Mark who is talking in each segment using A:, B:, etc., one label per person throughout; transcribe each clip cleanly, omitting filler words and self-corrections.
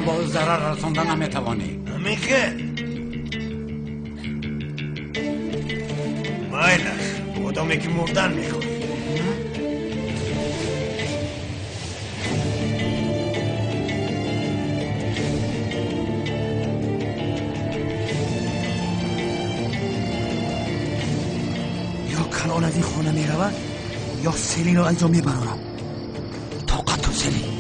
A: ба ӯ зарар расонда наметавонӣ.
B: Михел, майлаш, одаме ки мурдан мехоҳӣ.
C: Ё Канон аз ин хона меравад, ё Селинро аз ҷо мебарорам. Тоқат ту, Селин.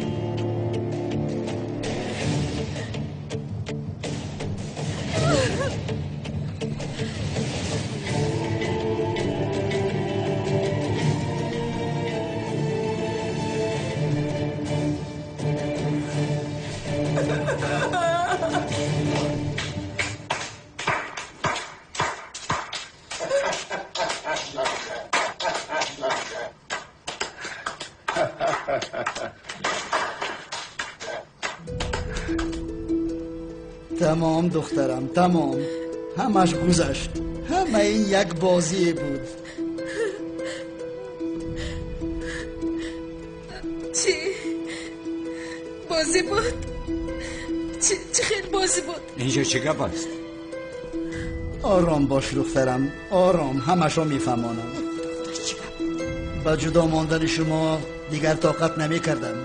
D: Тамом, духтарам, тамом. Ҳамаш гузашт. Ҳама ин як бозие буд.
E: Чӣ бозӣ буд? Чӣ хел бозӣ буд?
A: Инҷо чӣ гап аст?
D: Ором бош, духтарам, ором, ҳамашо мефаҳмонам. Ба ҷудо мондани шумо дигар тоқат намекардам.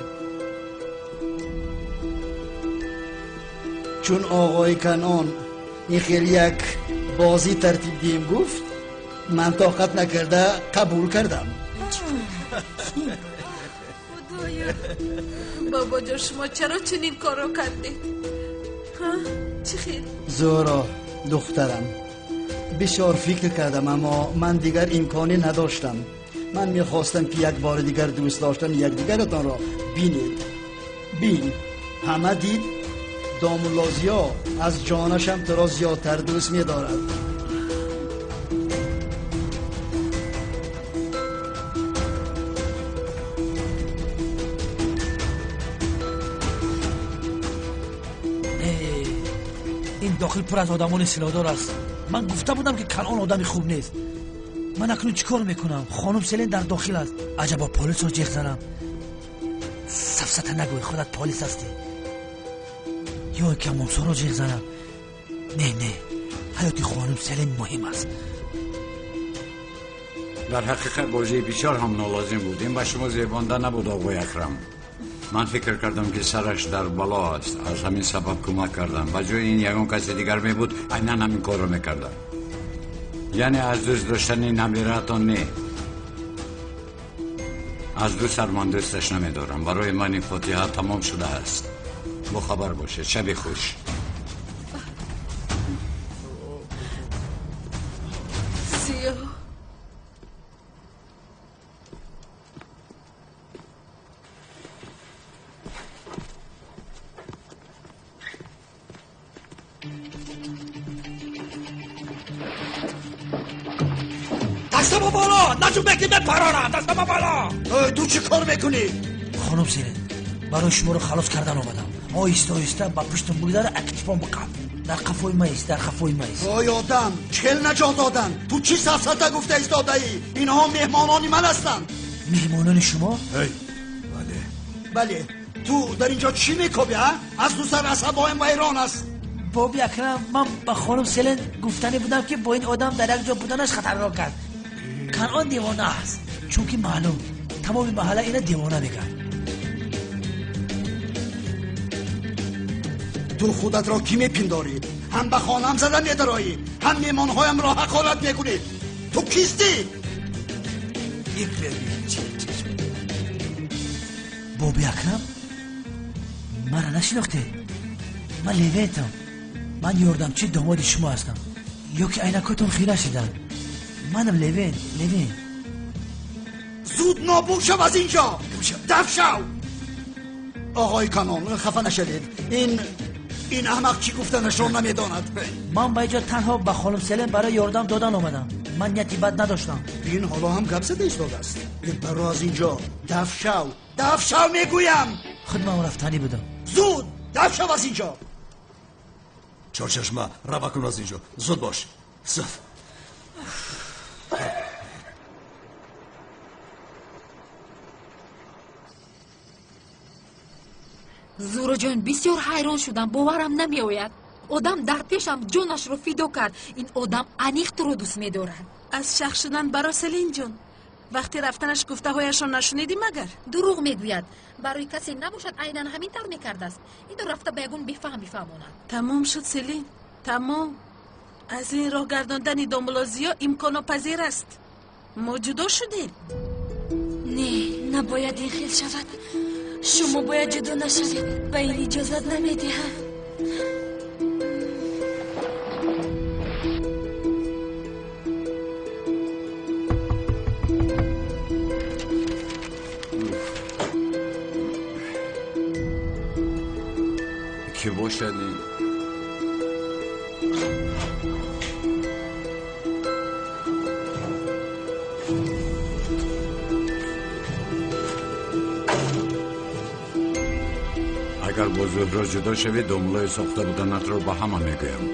D: Чун оғои Канон ин хел як бозӣ тартиб диҳем гуфт, ман тоқат накарда қабул кардам.
E: Худоё, бобоҷон, шумо чаро чунин корро кардед? Чӣ хел?
D: Зӯро, духтарам, бисёр фикр кардам, аммо ман дигар имконӣ надоштам. Ман мехостам ки як бори дигар дӯст доштани якдигаратонро бинед. Бин, ҳама дид, домуллозиё аз ҷонашам туро зиёдтар дӯст медорад.
C: Ин дохил пур аз одамони силоҳдор аст. Ман гуфта будам, ки Канон одами хуб нест. Ман акнун чӣ кор мекунам? Хонум Селин дар дохил аст. Аҷабо полисро ҷеғ занам. Сафсата нагӯй, худат полис ҳастӣ. Ё ки ҳамонсоро ҷеғ занам. Не, не, ҳаёти хонум Селин муҳим аст.
A: Дар ҳақиқат бозии бисёр ҳам нолозим буд. Ин ба шумо зебонда набуд, оғои Акрам. Ман фикр кардам, ки сараш дар бало аст, аз ҳамин сабаб кӯмак кардам. Ба ҷои ин ягон каси дигар мебуд, айнан ҳамин корро мекардам. Яъне аз дӯст доштани набираатон не, аз ду сар ман дӯсташ намедорам. Барои ман ин фотиҳа тамом шудааст. Бохабар бошед. Шаби хуш.
E: Зиё,
C: дастамо боло, наҷумбе ки мепарорам. Дастамо боло.
D: Ту чӣ кор мекунӣ?
C: Хонум Селин, барои шуморо халос кардан омадам. Оҳиста оҳиста ба пуштам бигзара, актифон биқаб. Дар қафои маист, дар қафои маист.
D: Ой одам, чӣ хел наҷот додан? Ту чӣ сафсата гуфта истодаӣ? Инҳо меҳмонони ман ҳастанд.
C: Меҳмонони шумо?
B: Бале.
D: Бале. Ту дар инҷо чӣ мекобӣ, а? Аз ду сар асабоям вайрон аст.
C: Боби Акрам, ман ба хонум Селин гуфтанӣ будам, ки бо ин одам дар як ҷо буданаш хатарнок аст. Канон девона аст, чунки маълум тамоми маҳалла ина девона мегӯяд.
D: Ту худатро кӣ мепиндорӣ? Ҳам ба хонаам зада медароӣ, ҳам меҳмонҳоямро ҳақорат мекунӣ. Ту кистӣ?
C: Боби Акрам, мара нашинохтед? Ман Левентам. Ман ёрдамчи домоди шумо ҳастам. Ё ки айнакотон хира шиданд? Манам Левен, Левен.
D: Зуд нобуд шав аз инҷо, даф шав. Оғои Канон, хафа нашавед. Ин аҳмақ чӣ гуфтанашро намедонад.
C: Ман ба инҷо танҳо ба хонум Селин барои ёрдам додан омадам. Ман нияти бад надоштам.
D: Ин ҳоло ҳам гап зада истодааст. Баро аз инҷо, даф шав, даф шав мегӯям.
C: Худ ман рафтанӣ будам.
D: Зуд даф шав аз инҷо.
B: Чорчашма, рава кун аз инҷо. Зуд бош, зуд.
F: Зуҳро ҷон, бисёр ҳайрон шудам, боварам намеояд. Одам дар пешам ҷонашро фидо кард. Ин одам аниқ туро дӯст медорад.
E: Аз шах шудан баро, Селин ҷон. Вақти рафтанаш гуфтаҳояшро нашунидӣ магар?
F: Дурӯғ мегӯяд. Барои касе набошад айнан ҳамин тавр мекардааст. Инро рафта ба ягон бефаҳм бифаҳмонад.
E: Тамом шуд, Селин, тамом. Аз ин роҳ гардондани домулозиё имконнопазир аст. Мо ҷудо шудем.
G: Не, набояд ин хел шавад. Шумо бояд ҷудо нашавед. Ба ин иҷозат намедиҳам.
A: Ки бошад ин? Агар бо Зуҳро ҷудо шавӣ, домулои сохта буданатро ба ҳама мегӯям.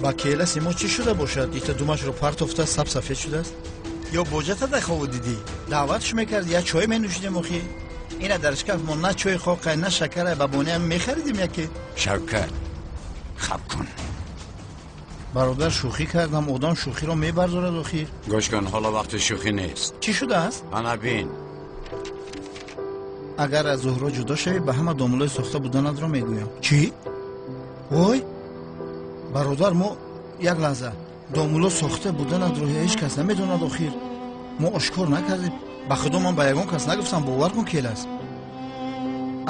H: Ба келаси мо чӣ шуда бошад? Ита думашро партофта саб сафед шудааст? Ё боҷата дар хову дидӣ? Даъватш мекард, я чой менӯшидем охи. Ина дар шкаф мо на чой хоқай, на шакарай, ба бониам мехаридим яке.
A: Шавкат, хаб кун.
H: Бародар, шӯхӣ кардам, одам шӯхиро мебардорад охир.
A: Гӯш кун, ҳоло вақти шӯхӣ нест.
H: Чӣ шудааст?
A: Ана бин.
H: Агар аз Зуҳро ҷудо шавӣ, ба ҳама домулои сохта буданатро мегӯям. Чӣ? Вой? Бародар, мо як лаҳза домуло сохта буданатро ҳеҷ кас намедонад охир. Мо ошкор накардем. Ба худо ман ба ягон кас нагуфтам, бовар кун келас.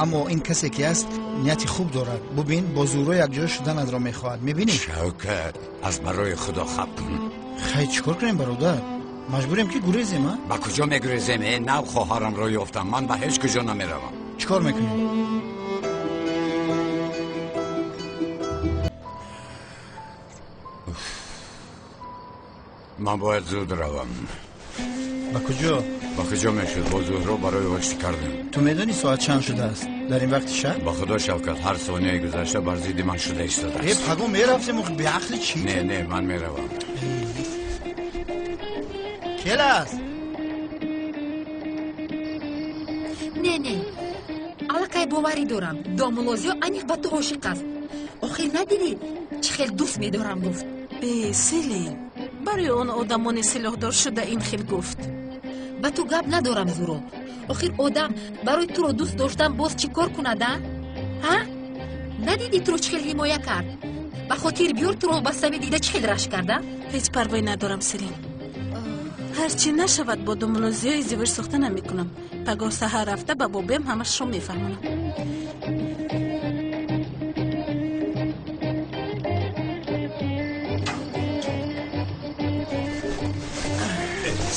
H: Аммо ин касе ки аст нияти хуб дорад. Бубин, бо Зуҳро якҷоя шуданатро мехоҳад. Мебинӣ?
A: Шавкат, аз барои худо хаб кун.
H: Хай, чӣ кор кунем бародар? Маҷбурем ки гурезем, а?
A: Ба куҷо мегурезем? Э, нав хоҳарамро ёфтам. Ман ба ҳеҷ куҷо намеравам.
H: Чӣ кор мекунем?
A: Ман бояд зуд равам.
H: Ба куҷо?
A: Ба куҷо мешуд? Бо Зуҳро барои оштӣ кардем.
H: Ту медонӣ соат чанд шудааст? Дар ин вақти шаб?
A: Ба худо Шавкат, ҳар сонияи гузашта бар зидди ман шуда истодааст.
H: Э, паго мерафтем, охи беақли чӣ?
A: Не, не, ман меравам.
H: Келас!
F: Не, не, аллакай боварӣ дорам. Домулозиё аниқ ба ту ошиқ аст. Охир надидӣ чӣ хел дӯст медорам гуфт.
E: Бе, Селин, барои он одамони силоҳдор шуда ин хел гуфт.
F: Ба ту гап надорам, Зуро. Охир одам барои туро дӯст доштан боз чӣ кор кунад, а? Ҳа? Надидӣ туро чӣ хел ҳимоя кард? Ба хотир биёр туро ба сами дида чӣ хел рашк карда?
E: Ҳеҷ парвое надорам, Селин. Ҳарчи нашавад бо домулозиё издивоҷ сохта намекунам. Пагоҳ саҳар рафта ба бобоям ҳамашро мефаҳмонам.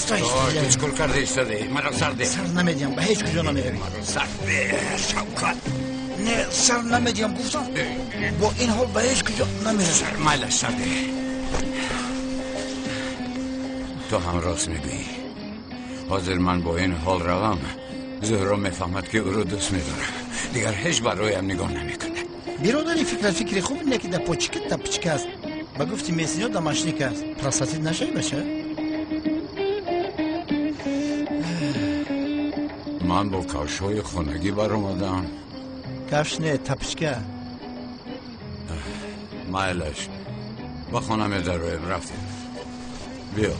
A: Стой, чӣ кор карда истодаӣ? Маро сар деҳ.
H: Сар намедиҳам, ба ҳеҷ куҷо намеравӣ.
A: Маро сар деҳ, Шавкат.
H: Не, сар намедиҳам, гуфтам. Бо ин ҳол ба ҳеҷ куҷо намеравӣ.
A: Майлаш, сар деҳ. Ту ҳам рост мегӯӣ. Ҳозир ман бо ин ҳол равам, Зуҳро мефаҳмад ки ӯро дӯст медорам. Дигар ҳеҷ бароям нигоҳ намекунад.
H: Биродари, фикрат фикри хуб не ки дар почика тапчика аст. Ба гуфти месиниё дамашник аст. Простатит нашавӣ, бача?
A: Ман бо кавшҳои хонагӣ баромадам.
H: Кавш не, тапчика.
A: Майлаш, ба хона медароем, рафтем. Биё.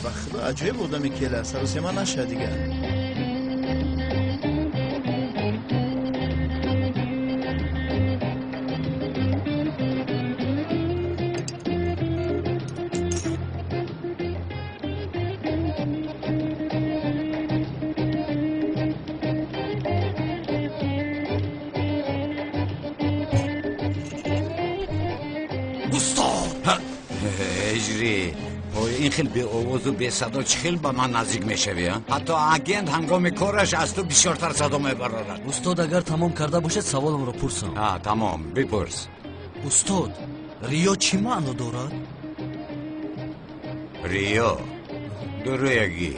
H: Ба худо аҷоиб одами кела, саросема нашад дигар.
A: Устод! Ҳиҷрӣ, Ин хел беовозу бесадо чӣ хел ба ман наздик мешавӣ? Ҳатто агент ҳангоми кораш аз ту бисёртар садо мебарорад.
C: Устод, агар тамом карда бошед, саволамро пурсам.
A: Тамом, бипурс.
C: Устод, риё чӣ маъно дорад?
A: Риё дурӯягӣ.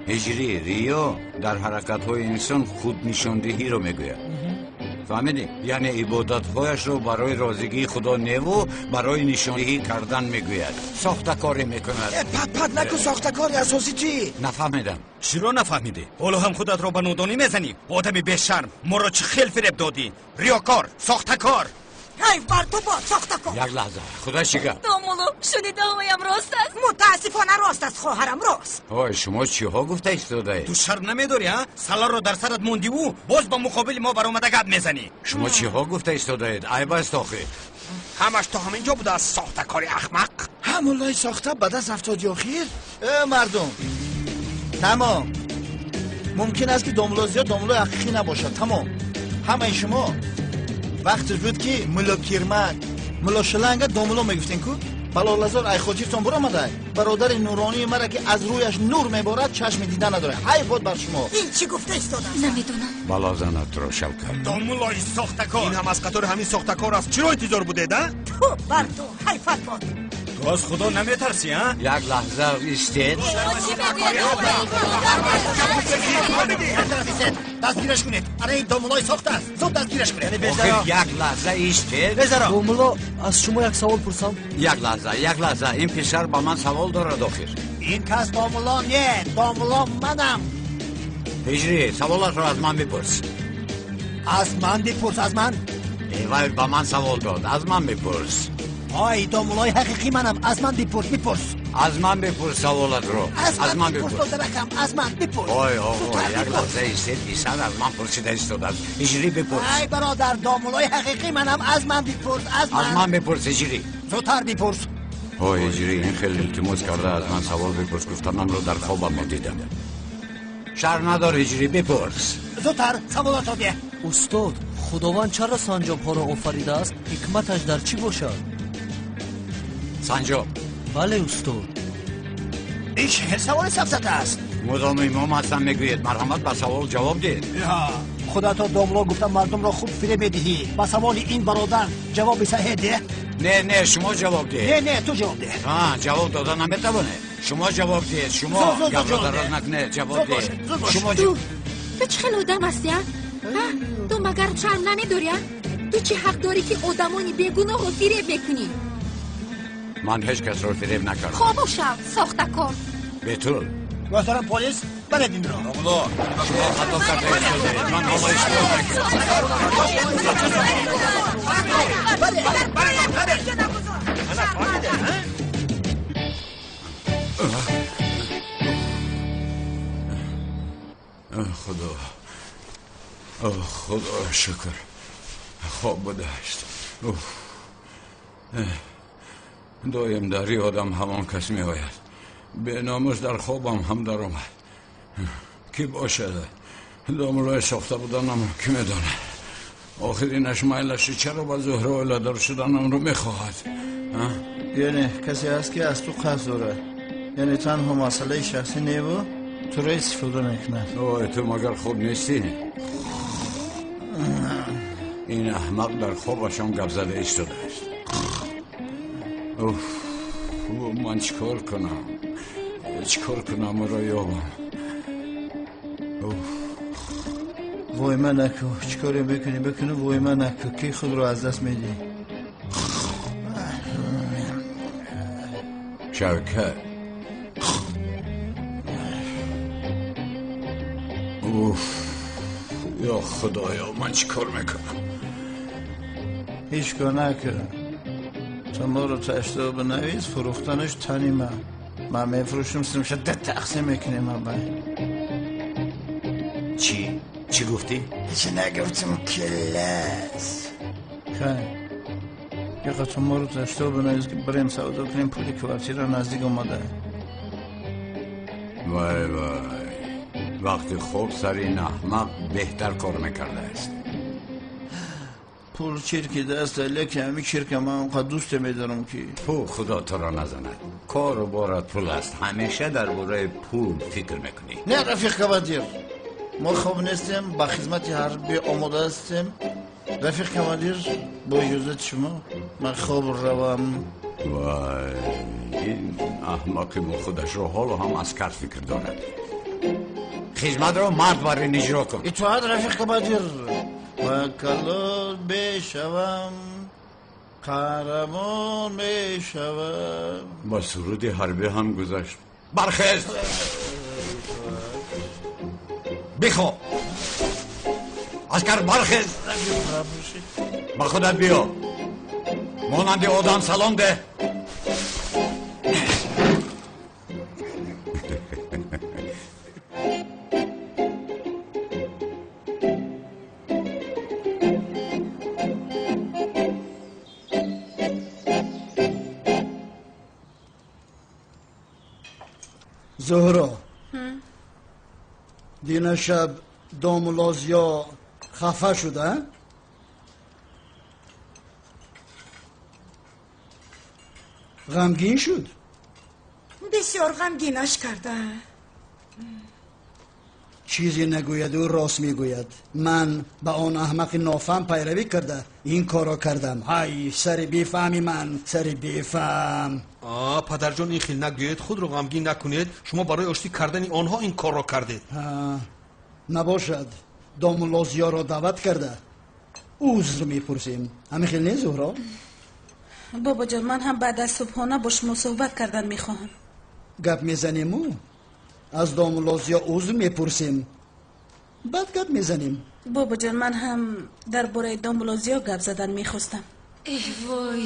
A: Ҳиҷрӣ, риё дар ҳаракатҳои инсон худнишондиҳиро мегӯяд. Фаҳмидӣ? Яъне ибодатҳояшро барои розигии худо неву барои нишондиҳӣ кардан мегӯяд. Сохтакорӣ мекунад.
B: Пат-пат накун, сохтакори асосӣ чӣ?
A: Нафаҳмидам.
I: Чиро нафаҳмидӣ? Ҳоло ҳам худатро ба нодонӣ мезанӣ? Одами бешарм, моро чӣ хел фиреб додӣ? Риёкор, сохтакор.
J: Ҳайф бар ту бод, сохтакор.
A: Як лаҳза, худо чӣ гап?
G: Домулло, шунидаҳоям рост аст?
J: Мутаассифона рост аст, хоҳарам, рост.
A: Ой, шумо чиҳо гуфта истодаед?
I: Ту шарм намедорӣ, а? Саларо дар сарат мондиву боз ба муқобили мо баромада гап мезанӣ.
A: Шумо чиҳо гуфта истодаед? Айб аст охир.
B: Ҳамаш то ҳамин ҷо будааст, сохтакори ахмақ.
H: Ҳа, муллои сохта ба даст афтоди охир. Э, мардум, тамом. Мумкин аст ки домулло зиёд домуллои ҳақиқӣ набошад. Тамом. Ҳамаи шумо вақташ буд ки мулло кирмак, мулло шиланга домулло мегуфтем ку? Балолазор ай хотиртон буромадай. Бародари нуронии мара ки аз рӯяш нур меборад, чашми дида надорад. Ҳайф бод бар шумо.
J: Ин чӣ гуфта истодааст?
F: Намедонам.
A: Балозанатро Шавкат.
I: Домуллои сохтакор.
B: Ин ҳам аз қатори ҳамин сохтакор аст. Чиро интизор будед, а?
J: Ту бар ту, ҳайфат бод.
I: Ту аз худо наметарсӣ, а?
A: Як лаҳза истед.
D: Дастгираш кунед. Ана ин домуллои сохта аст. Зуд дастгираш кунед.
A: Охир як лаҳза истед.
C: Домулло, аз шумо як савол пурсам?
A: Як лаҳза, як лаҳза. Ин писар ба ман савол дорад охир.
D: Ин кас домулло не, домулло манам.
A: Ҳиҷрӣ, саволатро аз ман бипурс.
D: Аз ман бипурс, аз ман?
A: Вай ба ман савол дод, аз ман бипурс.
D: Ой, домуллои ҳақиқӣ манам, аз ман бипурс, бипурс.
A: Аз ман бипурс саволатро.
D: Аз ман бипурс, додаракам, аз ман бипурс.
A: Ой, оғо, як лаҳза истед, писар аз ман пурсида истодааст. Ҳиҷрӣ бипурс.
D: Ай бародар, домуллои ҳақиқӣ манам, аз ман бипурс, аз ман.
A: Аз ман бипурс, ҳиҷрӣ.
D: Зудтар бипурс.
A: Ой, ҳиҷрӣ, ин хеле илтимос карда аз ман савол бипурс, гуфтанамро дар хобам медидам. Шарм надор, ҳиҷрӣ, бипурс.
D: Зудтар саволатро деҳ.
C: Устод, худованд чаро санҷобҳоро офаридааст? Ҳикматаш дар чӣ бошад?
A: Санҷоб.
C: Бале, устод.
D: Ин чӣ хел саволи сафсата аст?
A: Мудом имом ҳастам мегӯед, марҳамат ба савол ҷавоб диҳед.
D: Худато домулло гуфта мардумро хуб фиреб медиҳӣ. Ба саволи ин бародар ҷавоби саҳеҳ деҳ.
A: Не, не, шумо ҷавоб диҳед.
D: Не, не, ту ҷавоб деҳ.
A: Ҷавоб дода наметавонед. Шумо ҷавоб диҳед, шумо гапро дароз накунед, ҷавоб диҳед. Шумо
F: Ту чӣ хел одам ҳастӣ, а? Ту магар шарм намедорӣ, а? Ту чӣ ҳақ дорӣ ки одамони бегуноҳро фиреб мекунӣ?
A: Ман ҳеҷ касро фиреб накардам.
F: Хомӯш шав, сохтакор.
A: Бетул.
D: Муҳтарам полис, баред инро.
A: Домулло, шумо хато карда истодаед. Ман ҳоло ишкол мекунам. Худо, худо шукр, хоб будааст. Доим дар ёдам ҳамон кас меояд. Беномус дар хобам ҳам даромад. Кӣ бошад? Домуллои сохта буданамро кӣ медонад? Охир инаш майлаши чаро ба Зуҳра оиладор шуданамро мехоҳад?
H: Яъне касе ҳаст ки аз ту қасд дорад. Яъне танҳо масъалаи шахсӣ неву туро истифода мекунад.
A: Ой, ту магар хоб нестӣ? Ин аҳмақ дар хобашам гап зада истодааст. Ман чӣ кор кунам? Чӣ кор кунам ӯро ёбам?
H: Войма наку, чӣ коре бикунӣ бикунӣ, войма наку, ки худро аз даст медиҳӣ.
A: Шавкат. Ё худоё, ман чӣ кор мекунам?
H: Ҳеҷ кор накун. То моро таштоб навис, фурӯхтанаш тани ман. Ман мефурӯшам, симша да тақсим мекунем абай.
A: Чӣ? Чӣ гуфтӣ?
H: Ҳеҷ нагуфтам, келас. Хай. Яқа то моро таштоб навис, ки бирем савдо кунем, пули квартира наздик омада.
A: Вай вай. Вақти хоб сари ин аҳмақ беҳтар кор мекардааст.
H: Пул чирки даст, лекин ҳамин чирка ман онқадр дӯст медорам ки.
A: Пул худо туро назанад. Кору борат пул аст. Ҳамеша дар бораи пул фикр мекунӣ.
H: Не, рафиқ командир. Мо хоб нестем, ба хизмати ҳарбӣ омода ҳастем. Рафиқ командир, бо иҷозати шумо ман хоб равам.
A: Вай, ин аҳмақи мо худашро ҳоло ҳам аскар фикр дорад. Хизматро мард бар ин иҷро кун.
H: Итоат, рафиқ командир. Ба калон мешавам, қаҳрамон мешавам.
A: Ба суруди ҳарбӣ ҳам гузашт. Бархез! Бихоб! Аскар, бархез! Ба худат биё. Монанди одам салом деҳ.
D: Зуҳро, дина шаб домулло Зиё хафа шуда? Ғамгин шуд?
J: Бисёр ғамгинаш карда.
D: Чизе нагӯяд, ӯ рост мегӯяд. Ман ба он аҳмақи нофаҳм пайравӣ карда ин корро кардам. Ҳай, сари бефаҳми ман, сари бефаҳм.
B: Падарҷон, ин хел нагӯед, худро ғамгин накунед. Шумо барои оштӣ кардани онҳо ин корро кардед.
D: Набошад, домулло Зиёро даъват карда узр мепурсем. Ҳамин хел не, Зуҳро?
E: Бобоҷон, ман ҳам баъд аз субҳона бо шумо суҳбат кардан мехоҳам.
D: Гап мезанему аз домулло Зиё узр мепурсем, баъд гап мезанем.
E: Бобоҷон, ман ҳам дар бораи домулло Зиё гап задан мехостам.
G: Эҳ вой,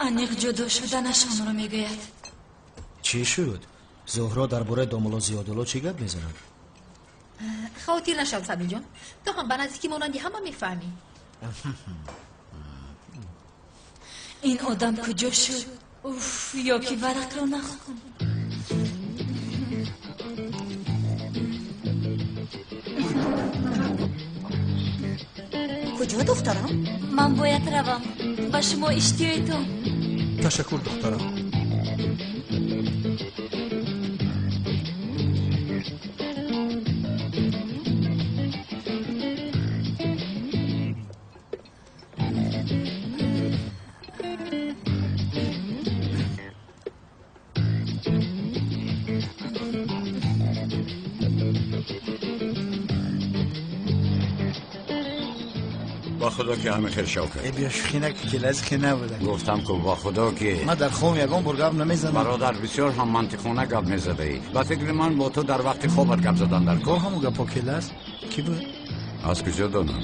G: аниқ ҷудо шуданашонро мегӯяд.
K: Чӣ шуд? Зуҳро дар бораи домулло Зиёдулло чӣ гап мезанад?
F: Хавотир нашав, Самиҷон, ту ҳам ба наздикӣ монанди ҳама мефаҳмӣ.
G: Ин одам куҷо шуд? Уф, ё ки варақро нахонд.
J: Куҷо, духтарам?
G: Ман бояд равам. Ба шумо иштиёитон.
B: Ташаккур, духтарам.
A: Ба худо ки ҳамин хел шав кард.
H: Бия шӯхӣ накун, ки лазихе набуда.
A: Гуфтам ку ба худо ки
H: ман дар хоб ягон бор гап намезанам.
A: Бародар, бисёр ҳам мантиқона гап мезадаӣ. Ба фикри ман бо ту дар вақти хобат гап задан дар кор.
H: Ҳамон гапо келас ки буд?
A: Аз куҷо донам?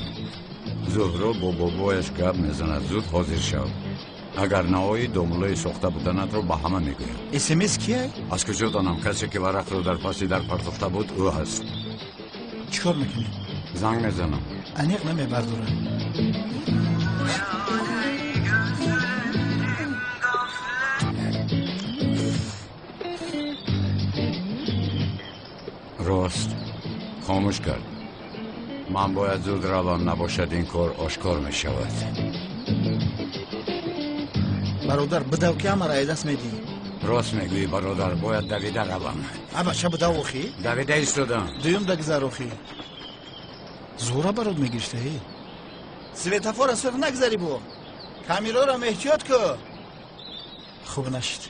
A: Зуҳро бо бобояш гап мезанад. Зуд ҳозир шав. Агар наоӣ, домуллои сохта буданатро ба ҳама мегӯям.
H: СМС кияй?
A: Аз куҷо донам? Касе ки варақро дар паси дар партофта буд, ӯ ҳаст.
H: Чӣ кор мекунӣ?
A: Занг мезанам.
H: Аниқ намебардорам.
A: Рост, хомӯш кард. Ман бояд зуд равам, набошад ин кор ошкор мешавад.
H: Бародар, бидав ки ҳамаро ай даст медиҳӣ.
A: Рост мегӯӣ, бародар, бояд давида равам.
H: Абача, бидав охӣ.
A: Давида истодам.
H: Дуюм дагзар охӣ. Зура барод мегирифтаӣ. Светофора сурх нагзарӣ бо. Камераро эҳтиёт кун. Хуб нашид.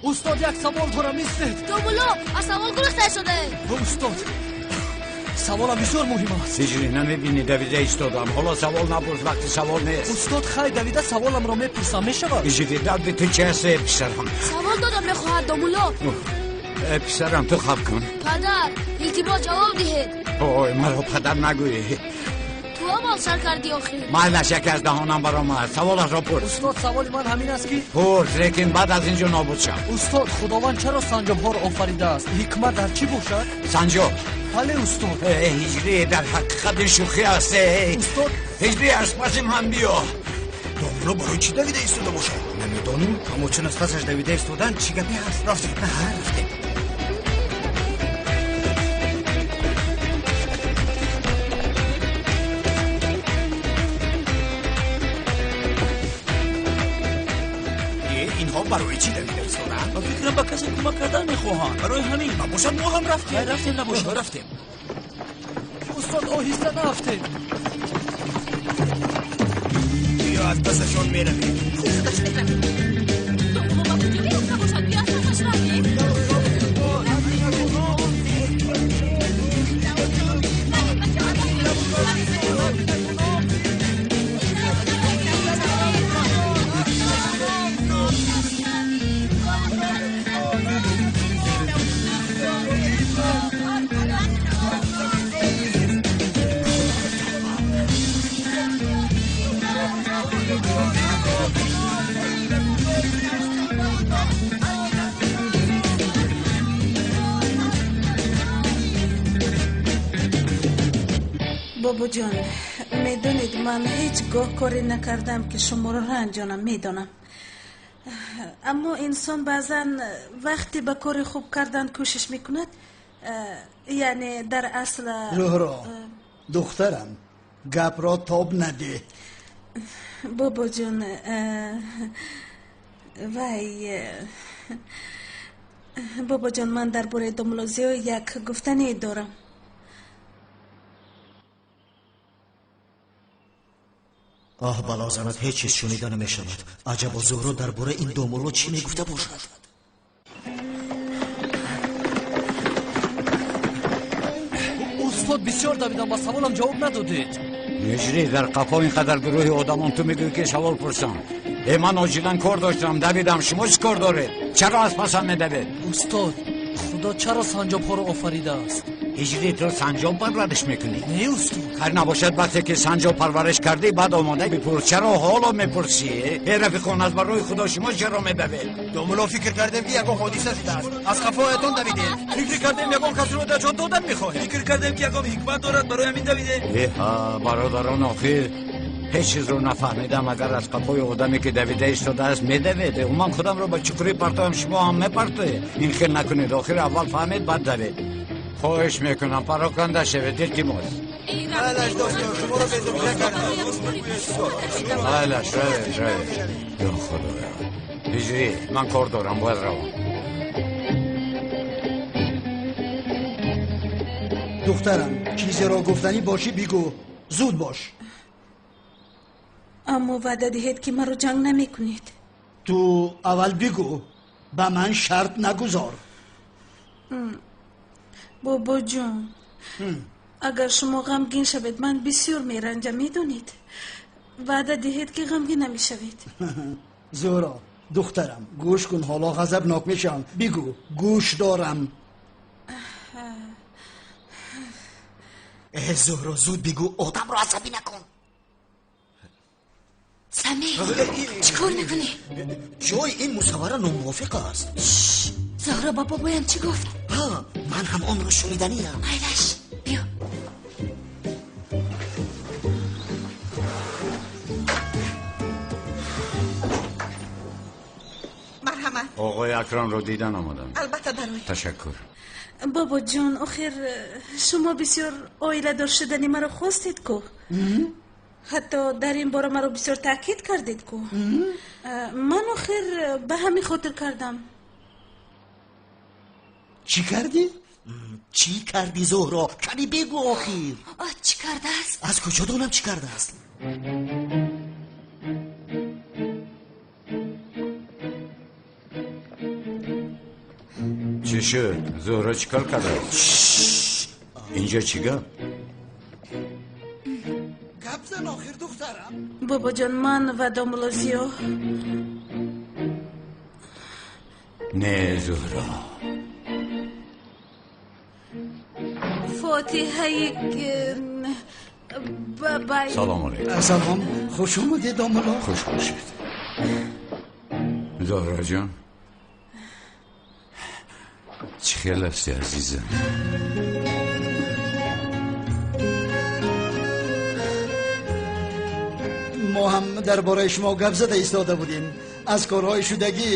C: Устод, як савол дорам, истед.
G: Домулло, аз савол гурехта истодаед.
C: Устод, саволам бисёр муҳим аст.
A: Ҳиҷрӣ, намебинӣ, давида истодам. Ҳоло савол напурс, вақти савол нест.
C: Устод, хай, давида саволамро мепурсам, мешавад?
A: Ҳиҷрӣ, дарди ту чи аст, э писарам?
G: Савол додам мехоҳад, домулло.
A: Э писарам, ту хаб кун.
G: Падар, илтимос ҷавоб диҳед.
A: Ой, маро падар нагӯӣ.
G: Ту аввал сар кардӣ охир.
A: Майлаш, яке аз даҳонам баромад. Саволашро пурс.
C: Устод, саволи ман ҳамин аст ки
A: пурс, лекин баъд аз ин ҷо нобуд шав.
C: Устод, худованд чаро санҷобҳоро офаридааст? Ҳикмат дар чӣ бошад?
A: Санҷоб?
C: Бале, устод.
A: Ҳиҷрӣ, дар ҳақиқат ин шӯхӣ аст.
C: Устод,
A: ҳиҷрӣ, аз паси ман биё.
B: Домулло барои чӣ давида истода бошад?
I: Намедонем, аммо чун аз пасаш давида истодан, чӣ гапе ҳаст?
B: Рафтем.
I: Рафтем. Барои чӣ давида истодаанд?
C: Ба фикрам ба касе кӯмак кардан мехоҳанд. Барои ҳамин.
I: Набошад, мо ҳам рафтем.
C: Хай, рафтем, набошад.
I: Рафтем.
C: Устод, оҳиста нарафтем.
I: Биё аз пасашон меравем.
E: Худаш меравем. Домулло ба куҷо мерафта бошад? Биё аз пасаш равем. Бобоҷон, медонед, ман ҳеҷ гоҳ коре накардам ки шуморо ранҷонам, медонам. Аммо инсон баъзан вақте ба кори хуб кардан кӯшиш мекунад, яъне дар асл.
D: Зуҳро, духтарам, гапро тоб надеҳ.
E: Бобоҷон, вай, бобоҷон, ман дар бораи домулло Зиё як гуфтане дорам.
K: Оҳ, бало занад, ҳеҷ чиз шунида намешавад. Аҷабо Зуҳро дар бораи ин домулло чӣ мегуфта бошад?
C: Устод, бисёр давидам, ба саволам ҷавоб надодед.
A: Ҳиҷрӣ, дар қафо ин қадар гурӯҳи одамон, ту мегӯӣ ки савол пурсам. Э, ман оҷилан кор доштам, давидам. Шумо чӣ кор доред? Чаро аз пасам медавед?
C: Устод, худо чаро санҷобҳоро офаридааст?
A: Ҳиҷрӣ, ту санҷоб парвариш мекунӣ?
C: Не, устод.
A: Хайр набошад, вақте ки санҷоб парвариш кардӣ, баъд омода бипурс. Чаро ҳоло мепурсӣ? Э, рафиқон, аз барои худо шумо чаро медавед?
I: Домулло, фикр кардем ки ягон ҳодиса шудааст. Аз қафоятон давидем. Фикр кардем ягон касро наҷот додан мехоҳем.
C: Фикр кардем ки ягон ҳикмат дорад, барои ҳамин давидем.
A: Эҳа, бародарон, охир ҳеҷ чизро нафаҳмидам. Агар аз қафои одаме ки давида истодааст медавед, ман худамро ба чуқурӣ партоям, шумо ҳам мепартоед. Ин хел накунед, охир аввал фаҳмед, баъд давед. Хоҳиш мекунам, пароканда шавед, илтимос.
I: Айлаш, доштор, шуморо безобида кардам.
A: Айлаш, равед, равед. Ё худоё. Ҳиҷрӣ, ман кор дорам, бояд равам.
D: Духтарам, чизеро гуфтанӣ бошӣ бигӯ, зуд бош.
E: Аммо ваъда диҳед ки маро ҷанг намекунед.
D: Ту аввал бигӯ, ба ман шарт нагузор.
E: Бобоҷон, агар шумо ғамгин шавед, ман бисёр меранҷам, медонед. Ваъда диҳед ки ғамгин намешавед.
D: Зуҳро, духтарам, гӯш кун, ҳоло ғазабнок мешавам. Бигӯ, гӯш дорам.
K: Э, Зуҳро, зуд бигӯ, одамро асабӣ накун.
G: Самир, чӣ кор мекунӣ?
K: Ҷои ин мусаввара номувофиқ аст.
G: Зуҳро ба бобоям чӣ гуфт?
K: Ҳа, ман ҳам онро шуниданиям.
G: Айлаш, биё.
J: Марҳамат.
A: Оғои Акрамро дидан омадам.
J: Албатта, дароед.
A: Ташаккур.
E: Бобоҷон, охир шумо бисёр оиладор шудани маро хостед ку. Ҳатто дар ин бора маро бисёр таъкид кардед ку. Ман охир ба ҳамин хотир кардам.
D: Чӣ кардӣ?
K: Чӣ кардӣ, Зуҳро? Кани бигӯ охир.
G: Чӣ кардааст?
K: Аз куҷо донам чӣ кардааст?
A: Чӣ шуд? Зуҳро чӣ кор кардааст? Инҷо чӣ гап?
D: Гап зан охир, духтарам.
E: Бобоҷон, ман ва домулло Зиё.
A: Не, Зуҳро.
E: Фотиҳаи бабай.
A: Салом алейкум.
D: Салом, хуш омадед, домулло.
A: Хуш бошед. Зуҳро ҷон, чӣ хел ҳасти, азизам?
D: Мо ҳам дар бораи шумо гап зада истода будем. Аз корҳои шудагӣ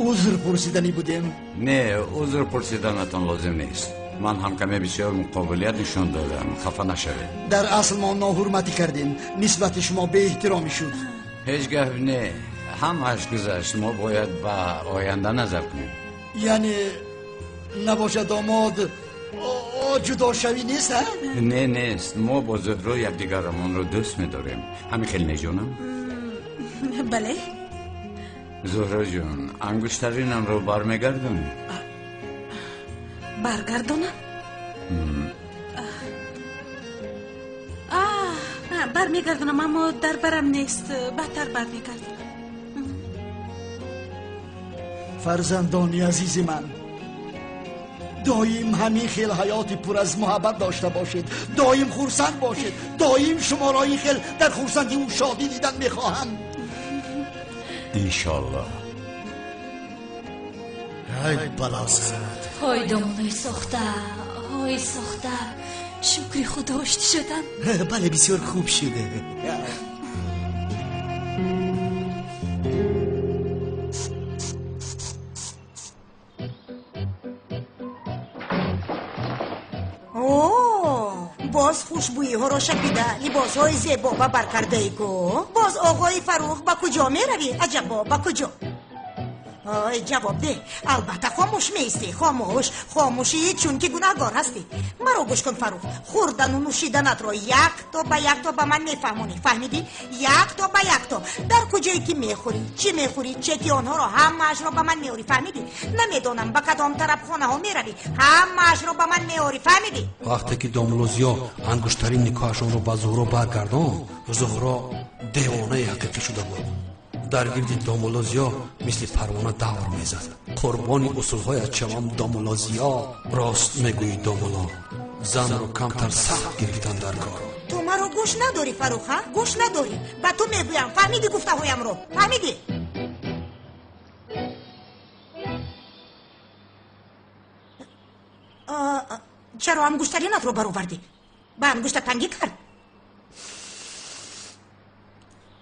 D: узр пурсиданӣ будем.
A: Не, узр пурсиданатон лозим нест. Ман ҳам каме бисёр муқобилият нишон додам, хафа нашавед.
D: Дар асл мо ноҳурматӣ кардем, нисбати шумо беэҳтиромӣ шуд.
A: Ҳеҷ гап не, Ҳамааш гузашт, мо бояд ба оянда назар кунем.
D: Яъне набошад домод ҷудошавӣ нест, а?
A: Не, нест. Мо бо Зуҳро якдигарамонро дӯст медорем. Ҳамин хел не, ҷонам?
E: Бале.
A: Зуҳро ҷон, ангуштаринамро бармегардонӣ?
E: Баргардонам? Бармегардонам, аммо дар барам нест. Баъдтар бармегардонам.
D: Фарзандони азизи ман, доим ҳамин хел ҳаёти пур аз муҳаббат дошта бошед, доим хурсанд бошед, доим шуморо ин хел дар хурсандиву шодӣ дидан мехоҳам.
A: Иншоаллоҳ.
K: Ай бало занад.
G: Ҳой домулои сохта, ҳой сохта, шукри худо оштӣ шудам.
K: Бале, бисёр хуб шуде.
J: Боз хушбӯиҳоро шапида, либосҳои зебо ба бар кардаи ку. Боз оғои Фарух, ба куҷо меравӣ? Аҷабо, ба куҷо? Ой, ҷавоб деҳ. Албатта хомӯш меистӣ. Хомӯш, хомӯшӣ, чунки гунаҳгор ҳастӣ. Маро гӯш кун, Фарух, хӯрдану нӯшиданатро якто ба якто ба ман мефаҳмонӣ, фаҳмидӣ? Якто ба якто. Дар куҷое ки мехӯрӣ, чӣ мехӯрӣ, чеки онҳоро ҳамаашро ба ман меорӣ, фаҳмидӣ? Намедонам ба кадом тарабхонаҳо меравӣ, ҳамаашро ба ман меорӣ, фаҳмидӣ?
B: Вақте ки домулло Зиё ангуштарин никоҳашонро ба Зуҳро баргардонд, Зуҳро девонаи ҳақиқӣ шуда буд. Дар гирди домулло Зиё мисли парвона давр мезад. Қурбони усулҳоят шавам, домулло Зиё. Рост мегӯӣ, домулло, занро камтар сахт гирифтан дар кор.
J: Ту маро гӯш надорӣ, Фарух, ҳа? Гӯш надорӣ. Ба ту мегӯям, фаҳмидӣ гуфтаҳоямро? Фаҳмидӣ? Чаро ангуштаринатро баровардӣ? Ба ангушта тангӣ кард?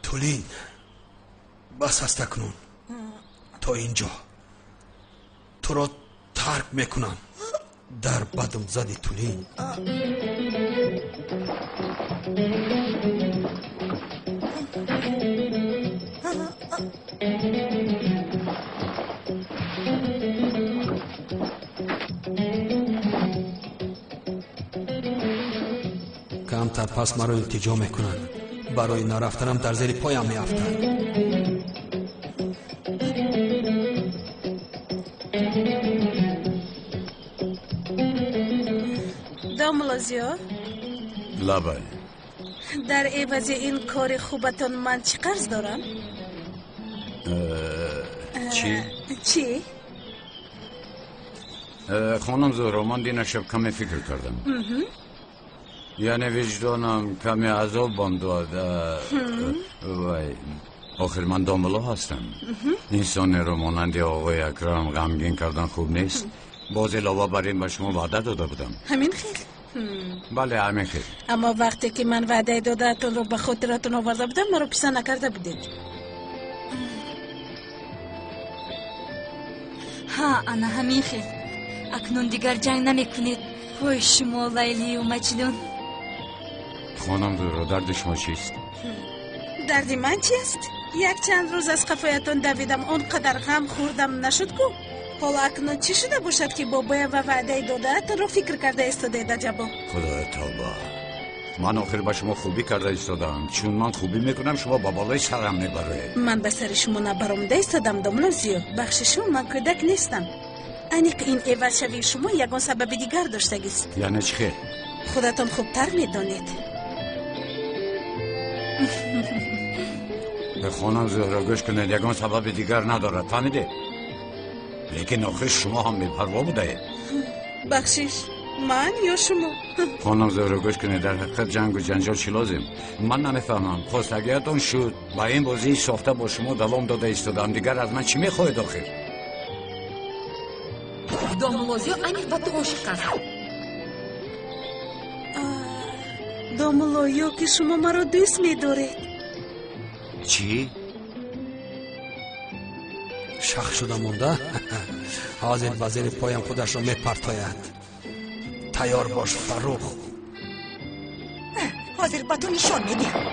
B: Тулин, бас аст акнун. То ин ҷо туро тарк мекунам. Дар бадам зади, Тулин. Камтар пас маро илтиҷо мекунанд. Барои нарафтанам дар зери поям меафтанд.
E: Домулло Зиё.
A: Лабай.
E: Дар эвази ин кори хубатон ман чӣ қарз дорам?
A: Чӣ?
E: Чӣ?
A: Хонум Зуҳро, ман дина шаб каме фикр кардам. Яъне виҷдонам каме азобам дод. Вай, охир ман домулло ҳастам. Инсонеро монанди оғои Акрам ғамгин кардан хуб нест. Боз илова бар ин ба шумо ваъда дода будам.
E: Ҳамин хел?
A: Бале, ҳамин хел.
E: Аммо вақте ки ман ваъдаи додаатонро ба хотиратон оварда будам, маро писанд накарда будед.
G: Ҳа, ана ҳамин хел. Акнун дигар ҷанг намекунед. Ҳой шумо, Лайлию Маҷнун.
A: Хонум Зуҳро, дарди шумо чист?
E: Дарди ман чист? Якчанд рӯз аз қафоятон давидам, он қадар ғам хӯрдам, нашуд ку? Ҳоло акнун чӣ шуда бошад, ки бобоя ва ваъдаи додаатонро фикр карда истодаед, аҷабо?
A: Худоя, тавба. Ман охир ба шумо хубӣ карда истодам. Чун ман хубӣ мекунам, шумо ба болои сарам мебароед.
E: Ман ба сари шумо набаромада истодам, домулло Зиё. Бахшишу, ман кӯдак нестам. Аниқ ин эвазшавии шумо ягон сабаби дигар доштагист.
A: Яъне чӣ хел?
E: Худатон хубтар медонед.
A: Хонум Зуҳро, гӯш кунед, ягон сабаби дигар надорад, фаҳмидед? Лекин охир шумо ҳам бепарво будаед.
E: Бахшиш, ман ё шумо?
A: Хонум Зуҳро, гӯш кунед, дар ҳақиқат ҷангу ҷанҷол чӣ лозим? Ман намефаҳмам. Хостагиятон шуд. Ба ин бозии сохта бо шумо давом дода истодам. Дигар аз ман чӣ мехоҳед охир?
F: Домулло Зиё аниқ ба ту ошиқ аст.
E: Домулло, ё ки шумо маро дӯст медоред?
A: Чӣ?
B: Шах шуда монда, ҳозир ба зери поям худашро мепартояд. Тайёр бош, Фаррух.
J: Ҳозир ба ту нишон медиҳам.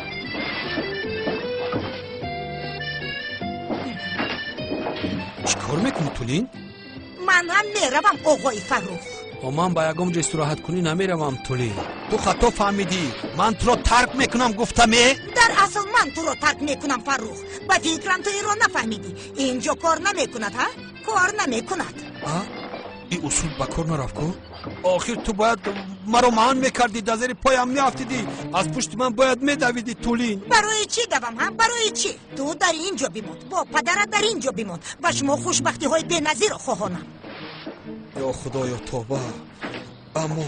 B: Чӣ кор мекунӣ, Тулин?
J: Ман ҳам меравам, оғои Фаррух.
B: Ман ба ягон ҷо истироҳаткунӣ намеравам, Тулин. Ту хато фаҳмидӣ. Ман туро тарк мекунам, гуфтаме?
J: Дар асл ман туро тарк мекунам, Фаррух. Ба фикрам ту инро нафаҳмидӣ. Инҷо кор намекунад, ҳа? Кор намекунад.
B: Ин усул ба кор нарафт ку? Охир ту бояд маро маън мекардӣ, дар зери поям меафтидӣ, аз пушти ман бояд медавидӣ, Тулин.
J: Барои чӣ давам, ҳа? Барои чӣ? Ту дар ин ҷо бимон, бо падарат дар ин ҷо бимон. Ба шумо хушбахтиҳои беназирро хоҳонам.
B: Ё Худоё, тоба. Аммо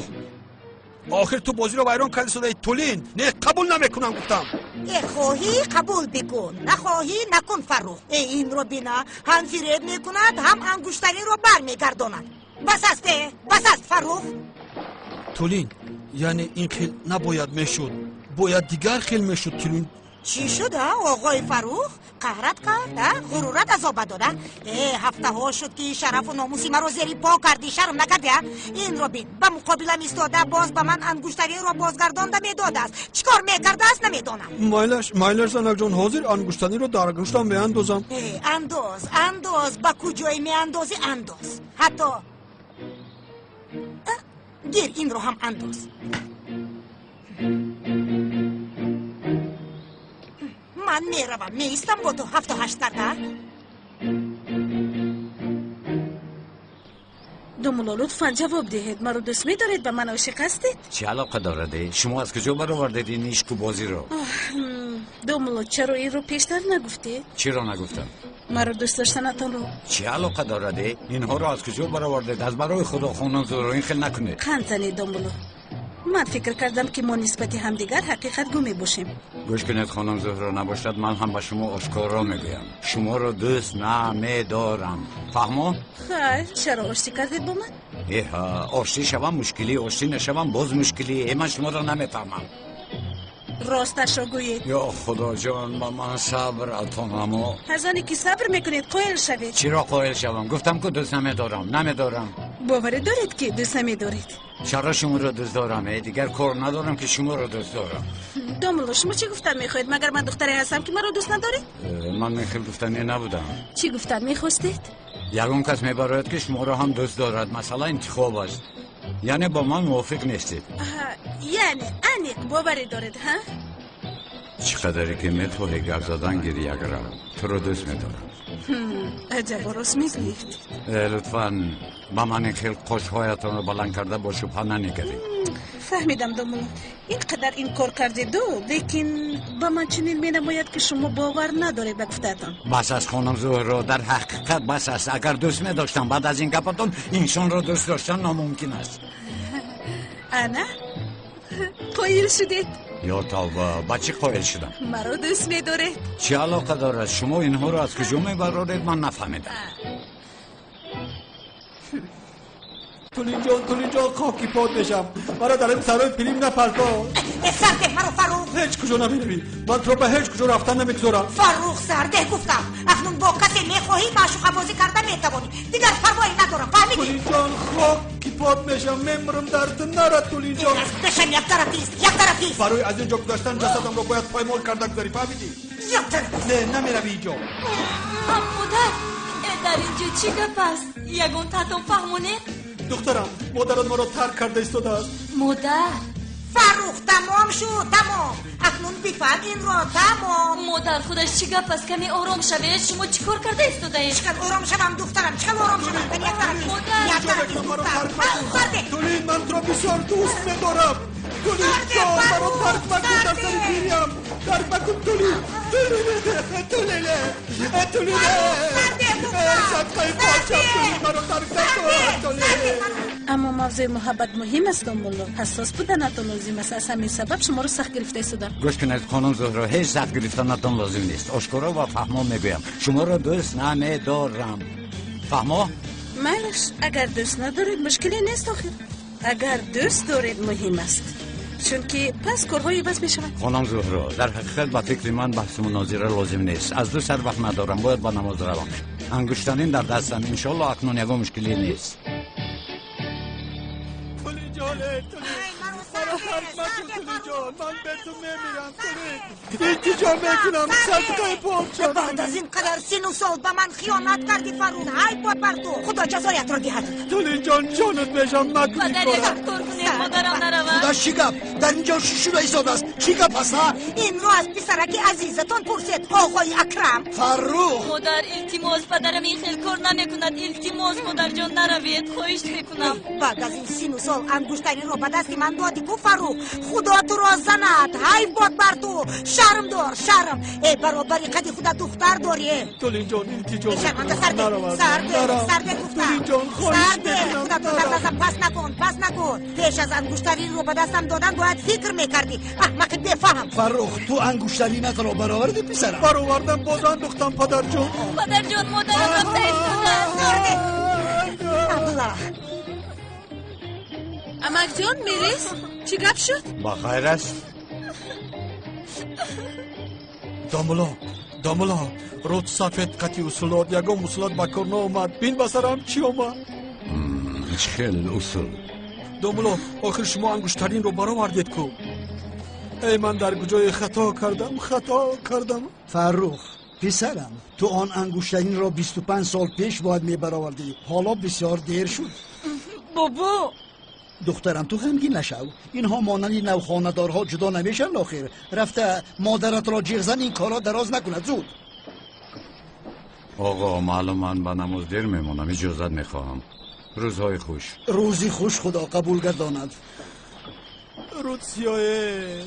B: охир ту бозиро вайрон карди содаи, Тулин. Не, қабул намекунам, гуфтам.
J: Э, хоҳӣ қабул бикун, нахоҳӣ накун, Фаррух. Э, инро бина, ҳам фиреб мекунад, ҳам ангуштаринро бармегардонад. Бас аст, э, бас аст, Фаррух.
B: Тулин, яъне ин хел набояд мешуд, бояд дигар хел мешуд, Тулин.
J: Чӣ шуд, а, оғои Фаррух? Қаҳрат кард, а? Ғурурат азоба дод, а? Э, ҳафтаҳо шуд, ки шарафу номуси маро зери по кардӣ, шарм накардӣ, а? Инро бин, ба муқобилам истода, боз ба ман ангуштаринро бозгардонда медодааст. Чӣ кор мекардааст, намедонам.
B: Майлаш, майлаш, занакҷон, ҳозир ангуштаниро дар гӯштам меандозам.
J: Э, андоз, андоз, ба куҷое меандозӣ, андоз. Ҳатто гир инро ҳам андоз. Ман меравам, меистам бо ту 7-8 карда.
E: Домулло, лутфан ҷавоб диҳед. Маро дӯст медоред? Ба ман ошиқ ҳастед?
A: Чӣ алоқа дорад? Шумо аз куҷо баровардед ин ишқу бозиро?
E: Домулло, чаро инро пештар нагуфтед?
A: Чиро нагуфтам?
E: Маро дӯст доштанатонро.
A: Чӣ алоқа дорад? Инҳоро аз куҷо баровардед? Аз барои Худо, хонум Зуҳро, ин хел накунед.
E: Қанд занед, домулло. Ман фикр кардам, ки мо нисбати ҳамдигар ҳақиқатгӯ мебошем.
A: Гӯш кунед, хонум Зуҳро, набошад ман ҳам ба шумо ошкоро мегӯям. Шуморо дӯст намедорам. Фаҳмо?
E: Хайр, чаро оштӣ кардед бо ман?
A: Эҳа, оштӣ шавам мушкилӣ, оштӣ нашавам боз мушкилӣ. Э, ман шуморо намефаҳмам.
E: Росташро гӯед.
A: Ё Худоҷон, ба ман сабр ато намо.
E: Аз оне ки сабр мекунед, қоил шавед.
A: Чиро қоил шавам? Гуфтам ку дӯст намедорам, намедорам.
E: Боварӣ доред, ки дӯст намедоред?
A: Чаро шуморо дӯст дорам? Э, дигар кор надорам, ки шуморо дӯст дорам.
E: Домулло, шумо чӣ гуфтан мехоҳед? Магар ман духтаре ҳастам, ки маро дӯст надоред?
A: Ман ин хел гуфтанӣ набудам.
E: Чӣ гуфтан мехостед?
A: Ягон кас мебарояд, ки шуморо ҳам дӯст дорад. Масъала интихоб аст. Яъне бо ман мувофиқ нестед.
E: Яъне аниқ боварӣ доред, ҳа?
A: Чӣ қадаре ки мехоҳӣ гап задан гир, якрам туро дӯст медорам.
E: Аҷабо, рост мегӯед.
A: Лутфан ба ман ин хел қошҳоятонро баланд карда бо шубҳа нанигаред.
E: Фаҳмидам, домулло, ин қадар инкор кардеду, лекин ба ман чунин менамояд, ки шумо бовар надоред ба гуфтаатон.
A: Бас аст, хонум Зуҳро, дар ҳақиқат бас аст. Агар дӯст медоштам, баъд аз ин гапатон инсонро дӯст доштан номумкин аст.
E: Ана, қоил шудед.
A: Ё тавба, ба чӣ қоил шудам?
E: Маро дӯст медоред.
A: Чӣ алоқа дорад? Шумо инҳоро аз куҷо мебароред, ман нафаҳмидам.
B: Тулинҷон, Тулинҷон, хоки пот мешам. Маро дар ин сарои филм напарто.
J: Сардеҳ маро, Фаррух.
B: Ҳеҷ куҷо намеравӣ. Ман туро ба ҳеҷ куҷо рафтан намегузорам.
J: Фаррух, сардеҳ гуфтам. Акнун бо касе мехоҳӣ маъшуқабозӣ карда метавонӣ. Дигар парвоӣ надорам, фаҳмидӣ?
B: Тулинҷон, хоки пот мешам, мемирам дар ту, нара, Тулинҷон.
J: Бешам, як тарафист, як тарафист.
B: Барои аз ин ҷо гузаштан ҷасадамро бояд поймол карда гузарӣ, фаҳмидӣ?
J: Як тарафист.
B: Не, намеравӣ инҷо.
G: Модар, дар ин ҷо чӣ гап аст? Ягон татон фаҳмонед?
B: Духтарам, модарат маро тарк карда истодааст.
G: Модар.
J: Фаррух, тамом шуд, тамом. Акнун бифаҳм инро, тамом.
G: Модар, худаш чӣ гап аст? Каме ором шавед. Шумо чӣ кор карда истодаед?
J: Чӣ қадр ором шавам, духтарам, чӣ қадр ором шавам? Як тарафист, як тарафист, духтарам.
B: Тулин, ман туро бисёр дӯст медорам. Тулин ҷон, маро тарк макун, дар сари пириям. Тарк макун, Тулин. Тулин, Тулин, Тулин. Садқаи подшоҳ, Тулин, маро тарк накун, Тулин.
E: Аммо мавзӯи муҳаббат муҳим аст, домулло. Ҳассос буданатон лозим аст. Аз ҳамин сабаб шуморо сахт гирифта истодам.
A: Гӯш кунед, хонум Зуҳро, ҳеҷ сахт гирифтанатон лозим нест. Ошкоро ва фаҳмо мегӯям, шуморо дӯст намедорам. Фаҳмо?
E: Майлаш, агар дӯст надоред, мушкиле нест охир. Агар дӯст доред, муҳим аст, чунки пас корҳо иваз мешаванд.
A: Хонум Зуҳро, дар ҳақиқат ба фикри ман баҳсу мунозира лозим нест. Аз ду сар вақт надорам, бояд ба намоз равам. Ангуштанин дар дастам, иншоалло акнун ягон мушкиле нест.
B: Тулинҷон, тулин, маро тарк макун, Тулинҷон, ман бе ту мемирам, Тулин. Илтиҷо мекунам, садқаи подшоҳ.
J: Баъд аз ин қадар сину сол ба ман хиёнат кардӣ, Фаррух. Ҳайф бод бар ту. Худо ҷазоятро диҳад.
B: Тулинҷон, ҷонат мешам, макун ин
G: Падар,
B: кора.
G: як кор кунед, модарам наравад.
D: Худо, чӣ гап? Дар инҷо чӣ шуда истодааст? Чӣ гап аст, ҳа?
J: Инро аз писараки азизатон пурсед, оғои Акрам.
D: Фаррух!
G: Модар, илтимос, падарам ин хел кор намекунад. Илтимос, модарҷон, наравед, хоҳиш мекунам.
J: Баъд аз ин сину сол ангуштариро ба дасти ман додӣ ку, Фаррух. Худо туро занад. Ҳайф бод бар ту. Шарм дор, шарм. Э, баробари қади худа духтар дорӣ.
B: Тулинҷон, илтиҷо
J: Шарманда,
B: мекунам,
J: сарде,
B: наравад,
J: сарде,
B: нарав.
J: сарде гуфтам.
B: Тулинҷон, хоҳиш
J: Сарде,
B: мекунам,
J: худатро дар
B: нарав.
J: назам пас накун, пас накун. Пеш аз ангуштариро ба дастам додан бояд фикр мекардӣ. Аҳмақи бефаҳм.
D: Фаррух, ту ангуштаринатро баровардӣ, писарам?
B: Баровардам, боз андохтам, падарҷон.
G: Падарҷон, модарам рафта истодааст.
J: Сарде. Абдулла.
E: Амакҷон, Мелис, чӣ гап шуд?
A: Ба хайр аст?
B: Домулло, домулло, рӯд сафед қати усулот, ягон усулот ба кор наомад. Бин ба сарам чӣ омад.
A: Чӣ хел усул?
B: Домулло, охир шумо ангуштаринро баровардед ку. Эй, ман дар куҷое хато кардам, хато кардам.
D: Фаррух, писарам, ту он ангуштаринро 25 сол пеш бояд мебаровардӣ. Ҳоло бисёр дер шуд.
G: Бобо!
D: Духтарам, ту ғамгин нашав. Инҳо монанди навхонадорҳо ҷудо намешаванд охир. Рафта модаратро ҷиғ зан, ин корро дароз накунад, зуд.
A: Оғо, маълум ман ба намоз дер мемонам, иҷозат мехоҳам. Рӯзҳои хуш.
D: Рӯзи хуш, Худо қабул гардонад.
B: Рӯд сиёе.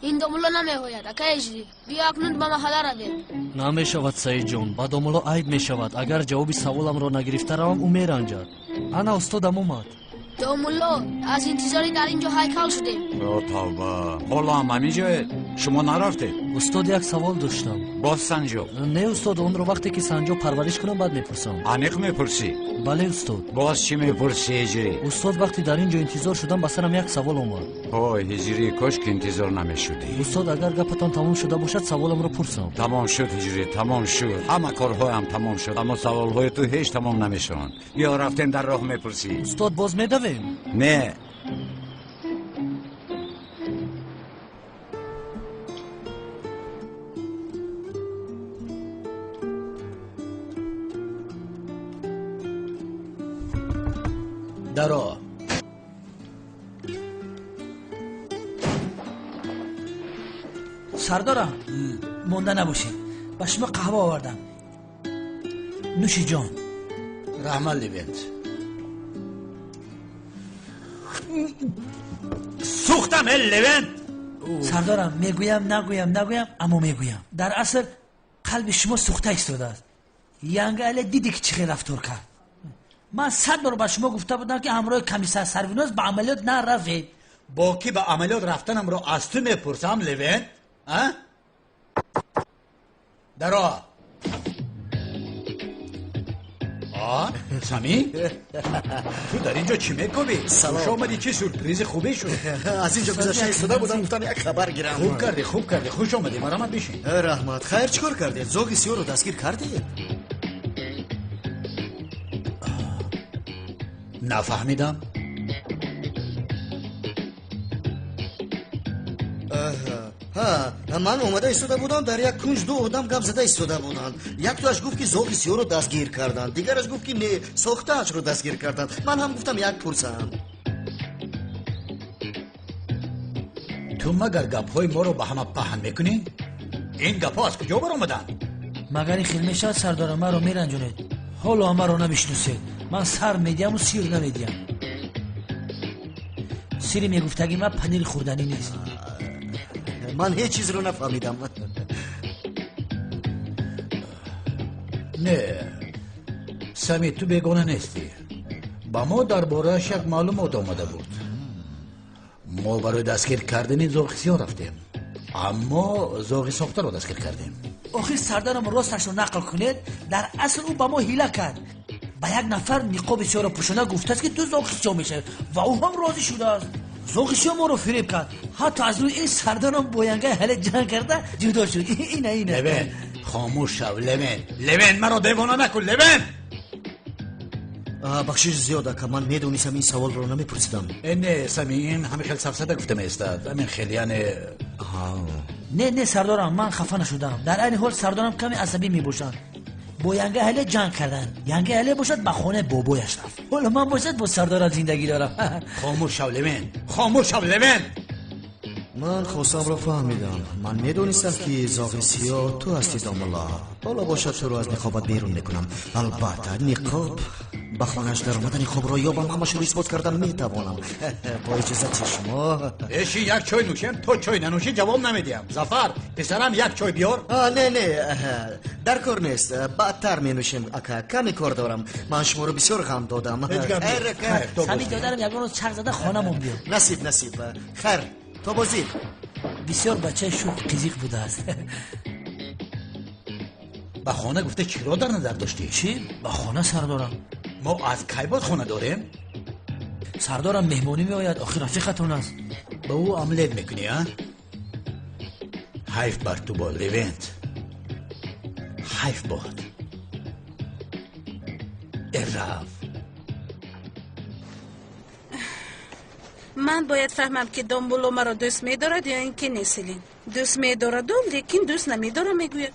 L: Ин домулло намеояд, акаи Ҳиҷрӣ. Биё акнун ба маҳалла равем.
M: Намешавад, Саидҷон, ба домулло айб мешавад. Агар ҷавоби саволамро нагирифта равам, ӯ меранҷад. Ана устодам омад.
L: Домулло, аз интизорӣ дар ин ҷо ҳайкал шудем.
A: О, тавба, ҳоло ҳам ҳамин ҷоед? Шумо нарафтед?
M: Устод, як савол доштам.
A: Боз санҷоб?
M: Не, устод, онро вақте ки санҷоб парвариш кунам, баъд мепурсам.
A: Аниқ мепурсӣ?
M: Бале, устод.
A: Боз чӣ мепурсӣ, Ҳиҷрӣ?
M: Устод, вақте дар ин ҷо интизор шудам, ба сарам як савол омад.
A: Ҳой, Ҳиҷрӣ, кош ки интизор намешудӣ.
M: Устод, агар гапатон тамом шуда бошад, саволамро пурсам.
A: Тамом шуд, Ҳиҷрӣ, тамом шуд. Ҳама корҳоям тамом шуд, аммо саволҳои ту ҳеҷ тамом намешаванд. Биё, рафтем, дар роҳ мепурсӣ.
M: Устод, боз медавем?
A: Не.
N: Даро.
C: Сардорам, монда набошед. Ба шумо қаҳва овардам. Нӯши ҷон.
N: Раҳмат, Левент. Сӯхтам, э, Левент.
C: Сардорам, мегӯям, нагӯям, нагӯям, аммо мегӯям. Дар асл қалби шумо сӯхта истодааст. Янга але диди ки чӣ хел рафтор кард. Ман 100 бор ба шумо гуфта будам, ки ҳамроҳи комиссар Сарвиноз ба амалиёт наравед.
N: Бо кӣ ба амалиёт рафтанамро аз ту мепурсам, Левент? А? Даро. А, Сами? Ту дар ин ҷо чӣ мекунӣ?
K: Салом.
N: Хуш омадӣ, чӣ сюрпризи хубе шуд.
K: Аз ин ҷо гузашта истода будам, гуфтам як хабар гирам.
N: Хуб кардӣ, хуб кардӣ, хуш омадӣ, марамат бишин.
K: Раҳмат. Хайр, чӣ кор кардед? Зоғи сиёҳро дастгир кардед?
N: Нафаҳмидам.
K: Ҳа, ман омада истода будам, дар як кунҷ ду одам гап зада истода буданд. Яктоаш гуфт, ки зоғи сиёҳро дастгир карданд, дигараш гуфт, ки не, сохтаашро дастгир карданд. Ман ҳам гуфтам як пурсам.
N: Ту магар гапҳои моро ба ҳама паҳн мекунӣ? Ин гапҳо аз куҷо баромаданд?
C: Магар ин хел мешавад, сардорам, маро меранҷонед. Ҳоло маро намешиносед. Ман сар медиҳаму сир намедиҳам. Сири мегуфтагӣ ман панир хӯрданӣ нест.
K: Ман ҳеҷ чизро нафаҳмидам.
N: Не, Сами, ту бегона нестӣ. Ба мо дар борааш як маълумот омада буд. Мо барои дастгир кардани зоғи сиёҳ рафтем, аммо зоғи сохтаро дастгир кардем.
C: Охир сардарам, росташро нақл кунед, дар асл ӯ ба мо ҳила кард. Ба як нафар ниқоби сиёҳро пӯшонда гуфтааст, ки ту зоғи сиёҳ мешавӣ, ва ӯ ҳам розӣ шудааст. Зоғи сиёҳ моро фиреб кард. Ҳатто аз рӯи ин сардарам бо янгаи ҳале ҷанг карда ҷудо шуд. Ина, ина.
N: Левен, хомӯш шав, Левен. Левен, маро девона накун, Левен.
K: Бахшиш зиёд ака, ман медонистам ин саволро намепурсидам.
N: Не, Сами, ин ҳамин хел сафсада гуфта меистад. Ҳамин хел, яъне
C: Не, не, сардорам, ман хафа нашудам. Дар айни ҳол сардорам каме асабӣ мебошанд. Бо янга ҳале ҷанг карданд. Янга ҳале бошад ба хонаи бобояш рафт. Ҳоло ман бошад бо сардорам зиндагӣ дорам.
N: Хомӯш шав, Левент, хомӯш шав, Левент.
K: Ман хостамро фаҳмидам. Ман медонистам, ки зоғи сиёҳ ту ҳастӣ, домулло. Ҳоло бошад туро аз ниқобат берун мекунам. Албатта, ниқоб ба хонааш даромада ниқобро ёбам, ҳамашро исбот кардан метавонам. Бо иҷозати шумо.
N: Эши, як чой нӯшем, то чой нанӯшӣ ҷавоб намедиҳам. Зафар, писарам, як чой биёр.
K: Не, не, дар кор нест, баъдтар менӯшем, ака, каме кор дорам. Ман шуморо бисёр ғам додам.
C: Сами додарам, ягон рӯз чарх зада хонамон биёр.
K: Насиб, насиб. Хайр, то бозӣ.
C: Бисёр бачаи шӯх қизиқ будааст.
N: Ба хона гуфта чиро дар назар доштӣ?
C: Чӣ? Ба хона, сардорам.
N: Мо аз кай боз хона дорем?
C: Сардорам, меҳмонӣ меояд, охир рафиқатон аст.
N: Ба ӯ омлет мекунӣ, а? Ҳайф бар ту бод, Левент, ҳайф бод. Эраф.
E: Ман бояд фаҳмам, ки домулло маро дӯст медорад ё ин ки не, Селин. Дӯст медораду, лекин дӯст намедорам мегӯяд.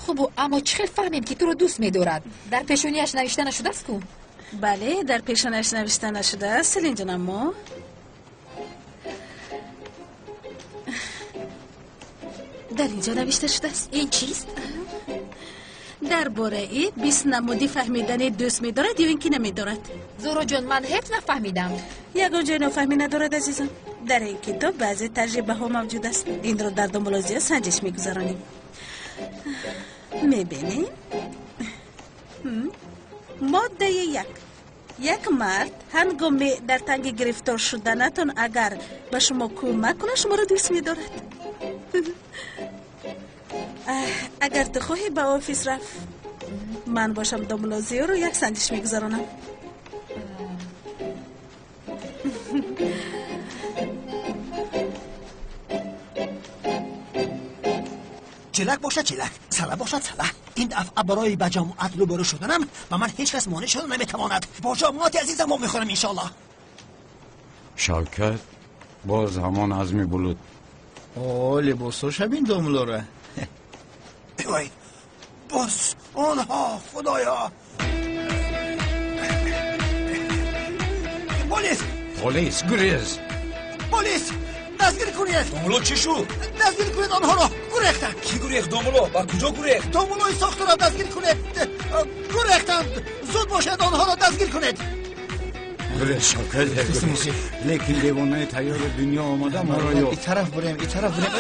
F: Хубу, аммо чӣ хел фаҳмем, ки туро дӯст медорад? Дар пешониаш навишта нашудааст ку?
E: Бале, дар пешонааш навишта нашудааст, Селинҷон, аммо дар инҷо навишта шудааст.
F: Ин чист?
E: Дар бораи 20 намуди фаҳмидани дӯст медорад ё ин ки намедорад.
F: Зуроҷон, ман ҳеҷ нафаҳмидам.
E: Ягон ҷой нофаҳмӣ надорад, азизам. Дар ин китоб баъзе таҷрибаҳо мавҷуд аст. Инро дар домулло Зиё санҷиш мегузаронем. Мебинем. Моддаи 1. Як мард ҳангоми дар танги гирифтор шуданатон агар ба шумо кӯмак кунад, шуморо дӯст медорад. Агар ту хоҳӣ, ба офис рафт. Ман бошам домулло Зиёро як санҷиш мегузаронам.
O: Ҷелак бошад ҷелак, сала бошад сала. Ин дафъа барои ба ҷамоат рӯбарӯ шуданам ба ман ҳеҷ кас монеъ шуда наметавонад. Бо ҷамоати азизам мехӯрам, иншоаллоҳ.
A: Шавкат, боз ҳамон азми булут.
H: О, либосоша бин домуллора.
O: Ой, боз онҳо, худоё! Полис!
A: Полис, гурез!
O: Полис! Дастгир кунед!
P: Домулло, чӣ шуд?
O: Дастгир кунед онҳоро! Гурехтанд!
P: Кӣ гурехт, домулло? Ба куҷо гурехт?
O: Домуллои сохтаро дастгир кунед! Гурехтанд! Зуд бошед, онҳоро дастгир кунед!
A: Гурез, Шавкат, гурез. Лекин девонаи тайёри дунё омада моро ёфт.
H: И тараф бурем, и тараф бурем.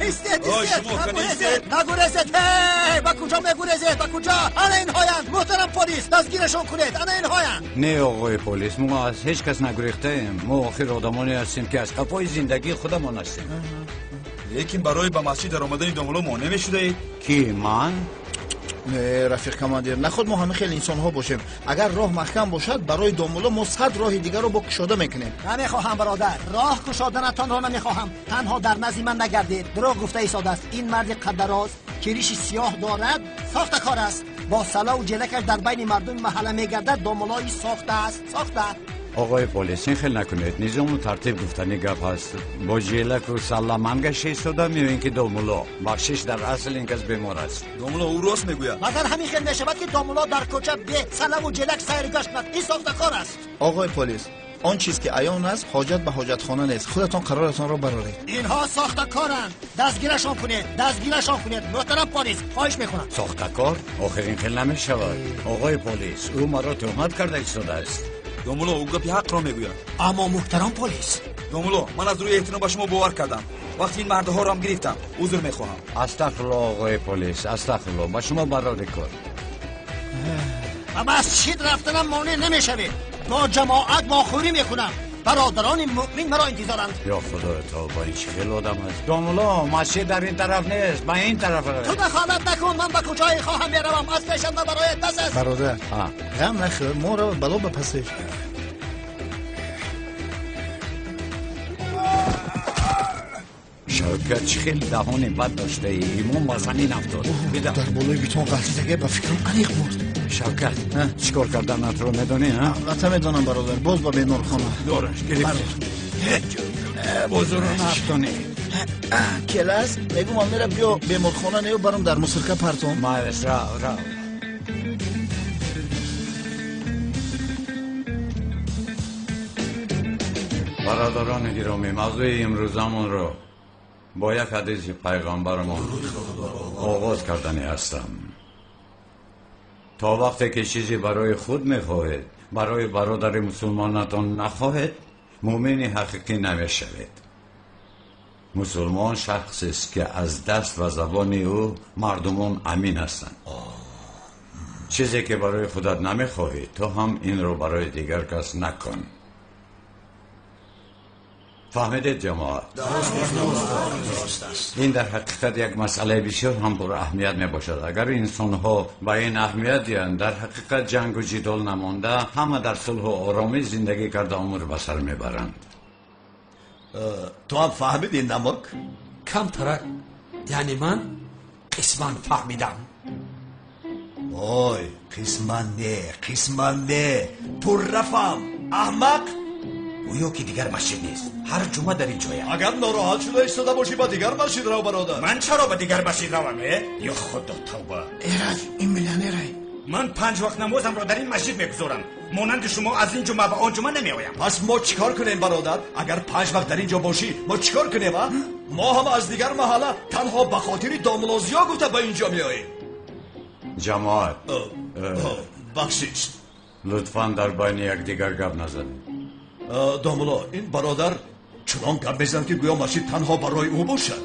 O: Истед, истед! Нагурезед! Нагурезед! Ҳей! Ба куҷо мегурезед? Ба куҷо? Ана инҳоянд! Муҳтарам полис, дастгирашон кунед! Ана инҳоянд!
A: Не, оғои полис, мо аз ҳеҷ кас нагурехтаем. Мо охир одамоне ҳастем, ки аз қафои зиндагии худамон ҳастем.
P: Лекин барои ба масҷид даромадани домулло монеъ мешудаед.
A: Ки, ман?
H: Не, рафиқ командир, наход мо ҳама хеле инсонҳо бошем. Агар роҳ маҳкам бошад, барои домулло мо 100 роҳи дигарро бо кушода мекунем.
O: Намехоҳам, бародар, роҳ кушоданатонро намехоҳам. Танҳо дар назди ман нагардед. Дурӯғ гуфта истодааст. Ин марди қаддароз, ки риши сиёҳ дорад, сохтакор аст. Бо салаву ҷелакаш дар байни мардуми маҳалла мегардад. Домуллои сохта аст, сохта.
A: Оғои полис, ин хел накунед. Низому тартиб гуфтани гап ҳаст. Бо ҷелаку салла ман гашта истодам ё ин ки домулло? Бахшиш, дар асл ин кас бемор аст.
P: Домулло, ӯ рост мегӯяд.
O: Магар ҳамин хел мешавад, ки домулло дар кӯча бе салаву ҷелак сайру гашт кунад? Ин сохтакор аст.
H: Оғои полис, он чиз ки аён аст, ҳоҷат ба ҳоҷатхона нест. Худатон қароратонро бароред.
O: Инҳо сохтакоранд. Дастгирашон кунед, дастгирашон кунед. Муҳтарам полис, хоҳиш мекунам.
A: Сохтакор? Охир ин хел намешавад. Оғои полис, ӯ маро тӯҳмат карда истодааст.
P: Домулло, ӯ гапи ҳақро мегӯяд.
O: Аммо муҳтарам полис.
P: Домулло, ман аз рӯи эҳтиром ба шумо бовар кардам. Вақти ин мардҳоро ҳам гирифтам, узр мехоҳам.
A: Астағфирулло, оғои полис, астағфирулло. Ба шумо барори кор.
O: Ба масҷид рафтанам монеъ намешавед. Бо ҷамоат вохӯрӣ мекунам. Бародарони муъмин маро интизоранд.
A: Ё худои тавба, ин чӣ хел одам аст? Домулло, масҷид дар ин тараф нест, ба ин тараф равед.
O: Ту дахолат накун, ман ба куҷое хоҳам меравам. Аз пешам набарояд, бас аст.
H: Бародар, ғам нахӯр, моро бало ба пасеш.
A: Шавкат, чӣ хел даҳони бад доштаӣ. Имом ба замин афтод.
H: Дар болои бетон ғалтидаге, ба фикрам аниқ бурд.
A: Шавкат, чикор карданатро медонӣ?
H: Албатта медонам, бародар. Боз ба беморхона.
A: Дораш гирифт. Бозуро нафтонӣ.
H: Келас, мегум ман мера биё беморхона нею барам дар мусирка партом.
A: Майлаш, рав, рав. Бародарони гиромӣ, мавзӯи имрӯзамонро бо як ҳадиси пайғамбарамон оғоз кардани ҳастам. То вақте ки чизе барои худ мехоҳед, барои бародари мусулмонатон нахоҳед, мӯмини ҳақиқӣ намешавед. Мусулмон шахсест ки аз даст ва забони ӯ мардумон амин ҳастанд. Чизе ки барои худат намехоҳӣ, ту ҳам инро барои дигар кас накун. Фаҳмидед, ҷамоат? Ин дар ҳақиқат як масъалаи бисёр ҳам пураҳамият мебошад. Агар инсонҳо ба ин аҳамият диҳанд, дар ҳақиқат ҷангу ҷидол намонда, ҳама дар сулҳу оромӣ зиндагӣ карда умр ба сар мебаранд.
Q: Ту ҳам фаҳмидӣ, намак?
B: Камтарак, яъне ман қисман фаҳмидам.
Q: Ой, қисман не, қисман не, пурра фаҳм, аҳмақ.
I: Гӯё ки дигар масҷид нест, ҳар ҷумъа дар ин ҷоя.
Q: Агар нороҳат шуда истода бошӣ, ба дигар масҷид рав, бародар.
I: Ман чаро ба дигар масҷид равам, э? Ё худо, тавба.
H: Эраҷ, ин миллионерай.
I: Ман 5 вақт намозамро дар ин масҷид мегузорам. Монанди шумо аз ин ҷумъа ба он ҷумъа намеоям.
Q: Пас мо чӣ кор кунем, бародар? Агар 5 вақт дар ин ҷо бошӣ, мо чӣ кор кунем, а? Мо ҳам аз дигар маҳалла танҳо ба хотири домулозиё гуфта ба ин ҷо меоем.
A: Ҷамоат,
Q: бахшиш,
A: лутфан дар байни якдигар гап назанед.
Q: Домуло, ин бародар чунон гап мезанад, ки гӯё масҷид танҳо барои ӯ бошад.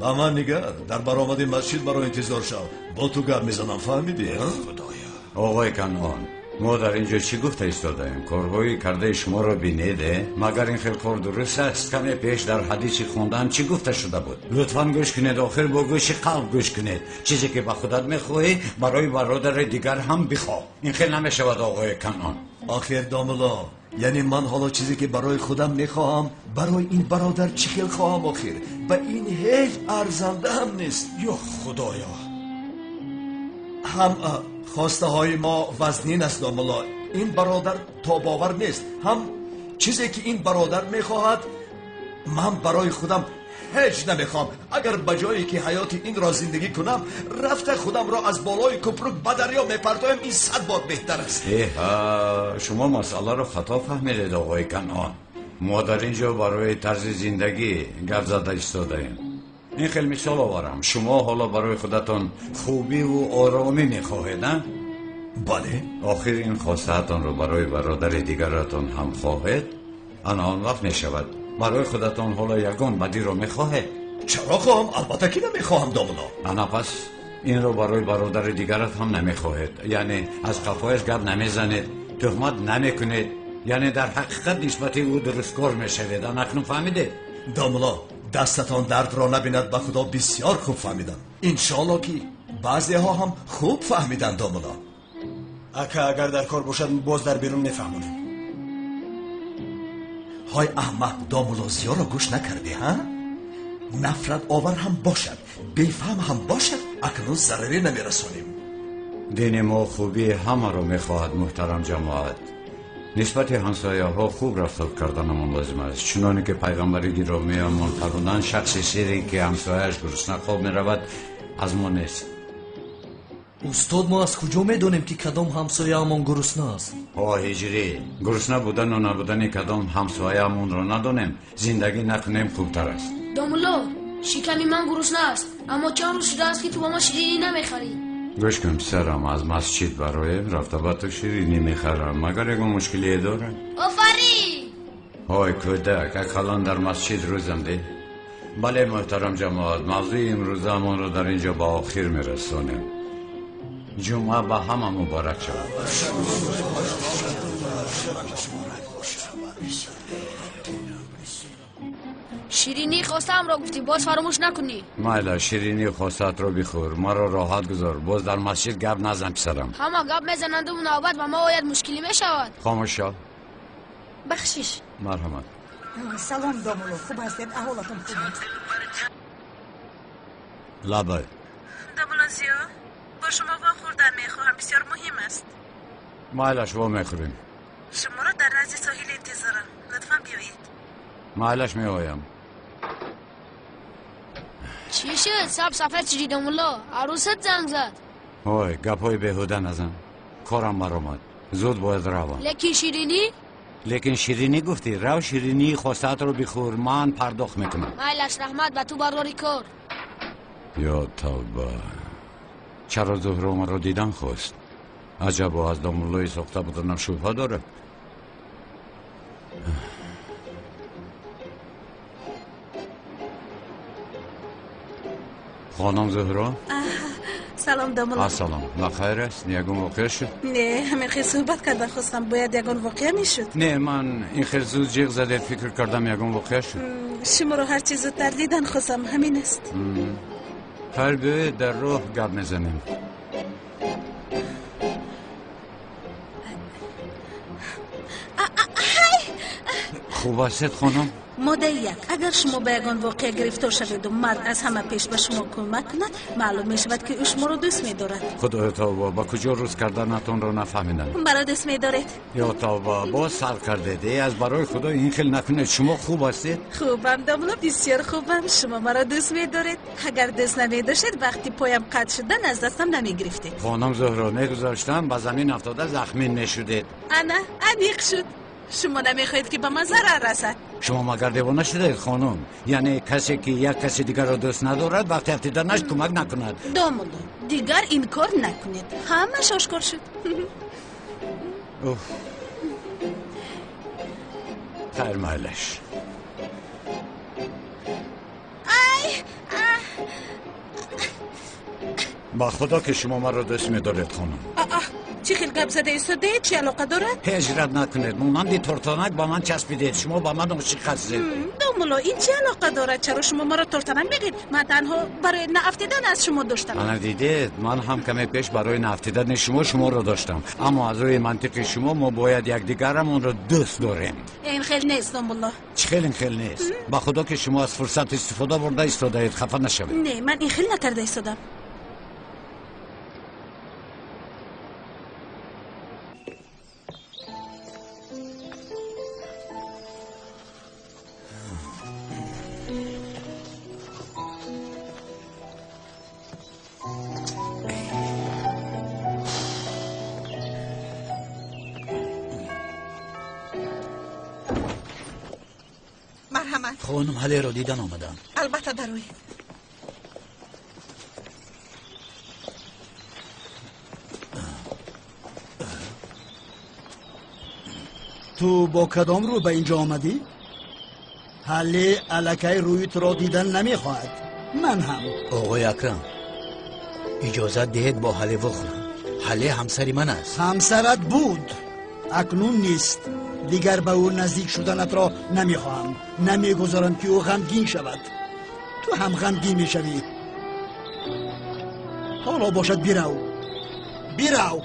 Q: Ба ман нигар, дар баромади масҷид маро интизор шав, бо ту гап мезанам, фаҳмидӣ?
I: Худоё.
A: Оғои Канъон, мо дар ин ҷо чӣ гуфта истодаем? Корҳои кардаи шуморо бинед, магар ин хел кор дуруст аст? Каме пеш дар ҳадиси хондаам чӣ гуфта шуда буд? Лутфан гӯш кунед, охир бо гӯши қалб гӯш кунед. Чизе ки ба худат мехоҳӣ, барои бародари дигар ҳам бихоҳ. Ин хел намешавад, оғои Канъон.
Q: Охир домуло, яъне ман ҳоло чизе ки барои худам мехоҳам, барои ин бародар чӣ хел хоҳам? Охир ба ин ҳеҷ арзанда ҳам нест.
I: Ё худоё.
Q: Ҳам хостаҳои мо вазнин аст, домуло. Ин бародар тобовар нест. Ҳам чизе ки ин бародар мехоҳад, ман барои худам ҳеҷ намехоҳам. Агар ба ҷое ки ҳаёти инро зиндагӣ кунам, рафта худамро аз болои кӯпрук ба дарё мепартоям, ин 100 бор беҳтар аст.
A: Эҳа, шумо масъаларо хато фаҳмидед, оғои Канъон. Мо дар ин ҷо барои тарзи зиндагӣ гап зада истодаем. Ин хел мисол оварам. Шумо ҳоло барои худатон хубиву оромӣ мехоҳед, а?
Q: Бале.
A: Охир ин хостаатонро барои бародари дигаратон ҳам хоҳед, ана он вақт мешавад. Барои худатон ҳоло ягон бадиро мехоҳед?
Q: Чаро хоҳам? Албатта ки намехоҳам, домуло.
A: Ана пас инро барои бародари дигарат ҳам намехоҳед. Яъне аз қафояш гап намезанед, тӯҳмат намекунед, яъне дар ҳақиқат нисбати ӯ дурусткор мешавед. Ана акнун фаҳмидед?
Q: Домуло, дастатон дардро набинад, ба худо бисёр хуб фаҳмидам. Иншоалло ки баъзеҳо ҳам хуб фаҳмиданд, домуло.
R: Ака, агар дар кор бошад, боз дар берун мефаҳмонем.
Q: Ҳой аҳмақ, домуло зиёро гӯш накардӣ, ҳа? Нафрат овар ҳам бошад, бефаҳм ҳам бошад, акнун зараре намерасонем.
A: Дини мо хубии ҳамаро мехоҳад, муҳтарам ҷамоат. Нисбати ҳамсояҳо хуб рафтор карданамон лозим аст. Чуноне ки пайғамбари гиромиамон фармуданд, шахси сире ки ҳамсояаш гурусна хоб меравад, аз мо нест.
M: Устод, мо аз куҷо медонем ки кадом ҳамсояамон гурусна аст?
A: Ҳо, ҳиҷрӣ, гурусна будану набудани кадом ҳамсояамонро надонем, зиндагӣ накунем хубтар аст.
L: Домулло, шиками ман гурусна аст, аммо чанд рӯз шудааст ки ту ба ман ширинӣ намехарӣ.
A: Гӯш кун, писарам, аз масҷид бароем рафта ба ту ширинӣ мехарам. Магар ягон мушкилие дорад?
L: Офарин!
A: Ҳой кӯдак, ақаллан дар масҷид рӯзам де. Бале, муҳтарам ҷамоат, мавзӯи имрӯзаамонро дар ин ҷо ба охир мерасонем. Ҷумъа ба ҳама муборак шавад.
L: Ширинии хостаамро гуфтӣ, боз фаромӯш накунӣ.
A: Майла, ширинии хостаатро бихӯр, маро роҳат гузор. Боз дар масҷид гап назан, писарам.
L: Ҳама гап мезананду навбат ба мо ояд, мушкилӣ мешавад.
A: Хомӯш шав.
G: Бахшиш.
A: Марҳамат.
J: Салом, домулло, хуб ҳастед? Аҳволатон хуб аст?
A: Лабай.
E: Домулло Зиё, бо шумо вохӯрдан мехоҳам, бисёр муҳим аст.
A: Майлаш, вомехӯрем.
E: Шуморо дар назди соҳил интизорам. Лутфан биёед.
A: Майлаш, меоям.
L: Чӣ шуд? Саб сафед шудӣ домулло. Арӯсат занг зад.
A: Ой, гапҳои беҳуда назан. Корам баромад. Зуд бояд равам.
L: Лекин ширинӣ?
A: Лекин ширинӣ гуфтӣ. Рав ширинии хостаатро бихӯр, ман пардохт мекунам.
L: Майлаш, раҳмат ба ту барори кор.
A: Ё тавба. Чаро Зуҳро маро дидан хост? Аҷабо, аз домуллои сохта буданам шубҳа дорад. Хонум Зуҳро?
E: Салом домулло.
A: Ассалом. Ба хайр аст? Ягон воқеа шуд?
E: Не, ҳамин хел суҳбат кардан хостам. Бояд ягон воқеа мешуд.
A: Не, ман ин хел зуд ҷиғ задед, фикр кардам ягон воқеа шуд.
E: Шуморо ҳарчи зудтар дидан хостам, ҳамин аст.
A: Хайр, биёед дар роҳ гап мезанем. Хуб ҳастед, хонум?
E: Моддаи як. Агар шумо ба ягон воқеа гирифтор шаведу мард аз ҳама пеш ба шумо кӯмак кунад, маълум мешавад, ки ӯ шуморо дӯст медорад.
A: Худоё тавба, ба куҷо рӯз карданатонро нафаҳмидам.
E: Маро дӯст медоред?
A: Ё тавба, боз сар кардед. Э, аз барои худо ин хел накунед. Шумо хуб ҳастед?
E: Хубам, домулло, бисёр хубам. Шумо маро дӯст медоред? Агар дӯст намедоштед, вақти поям қатъ шудан аз дастам намегирифтед.
A: Хонум Зуҳро, мегузоштам ба замин афтода захмин мешудед.
E: Ана, аниқ шуд. Шумо намехоҳед, ки ба ман зарар расад.
A: Шумо магар девона шудаед, хонум? Яъне касе, ки як каси дигарро дӯст надорад, вақти афтиданаш кӯмак накунад.
E: Домулло, дигар инкор накунед. Ҳамаш ошкор шуд.
A: Уф. Хайр, майлаш.
E: Ай!
A: Ба худо, ки шумо маро дӯст медоред, хонум.
E: Аа, чӣ хел гап зада истодаед? Чӣ алоқа дорад?
A: Ҳеҷ рад накунед. Монанди тортанак ба ман часпидед. Шумо ба ман ошиқ ҳастед.
E: Домулло, ин чӣ алоқа дорад? Чаро шумо маро тортанак мегӯед? Ман танҳо барои наафтидан аз шумо доштам.
A: Ана, дидед, ман ҳам каме пеш барои наафтидани шумо шуморо доштам. Аммо аз рӯи мантиқи шумо мо бояд якдигарамонро дӯст дорем.
E: Ин хел нест, домулло.
A: Чӣ хел ин хел нест? Ба худо, ки шумо аз фурсат истифода бурда истодаед. Хафа нашавед.
E: Не, ман ин хел накарда истодам.
J: Марҳамат.
N: Хонум Ҳалеро дидан омадам.
J: Албатта, дароед.
D: Ту бо кадом рӯ ба инҷо омадӣ? Ҳале аллакай рӯи туро дидан намехоҳад. Ман ҳам.
N: Оғои Акрам, иҷозат диҳед бо Ҳале вохӯрам. Ҳале ҳамсари ман аст.
D: Ҳамсарат буд, акнун нест. Дигар ба ӯ наздик шуданатро намехоҳам. Намегузорам, ки ӯ ғамгин шавад. Ту ҳам ғамгин мешавӣ. Ҳоло бошад, бирав, бирав.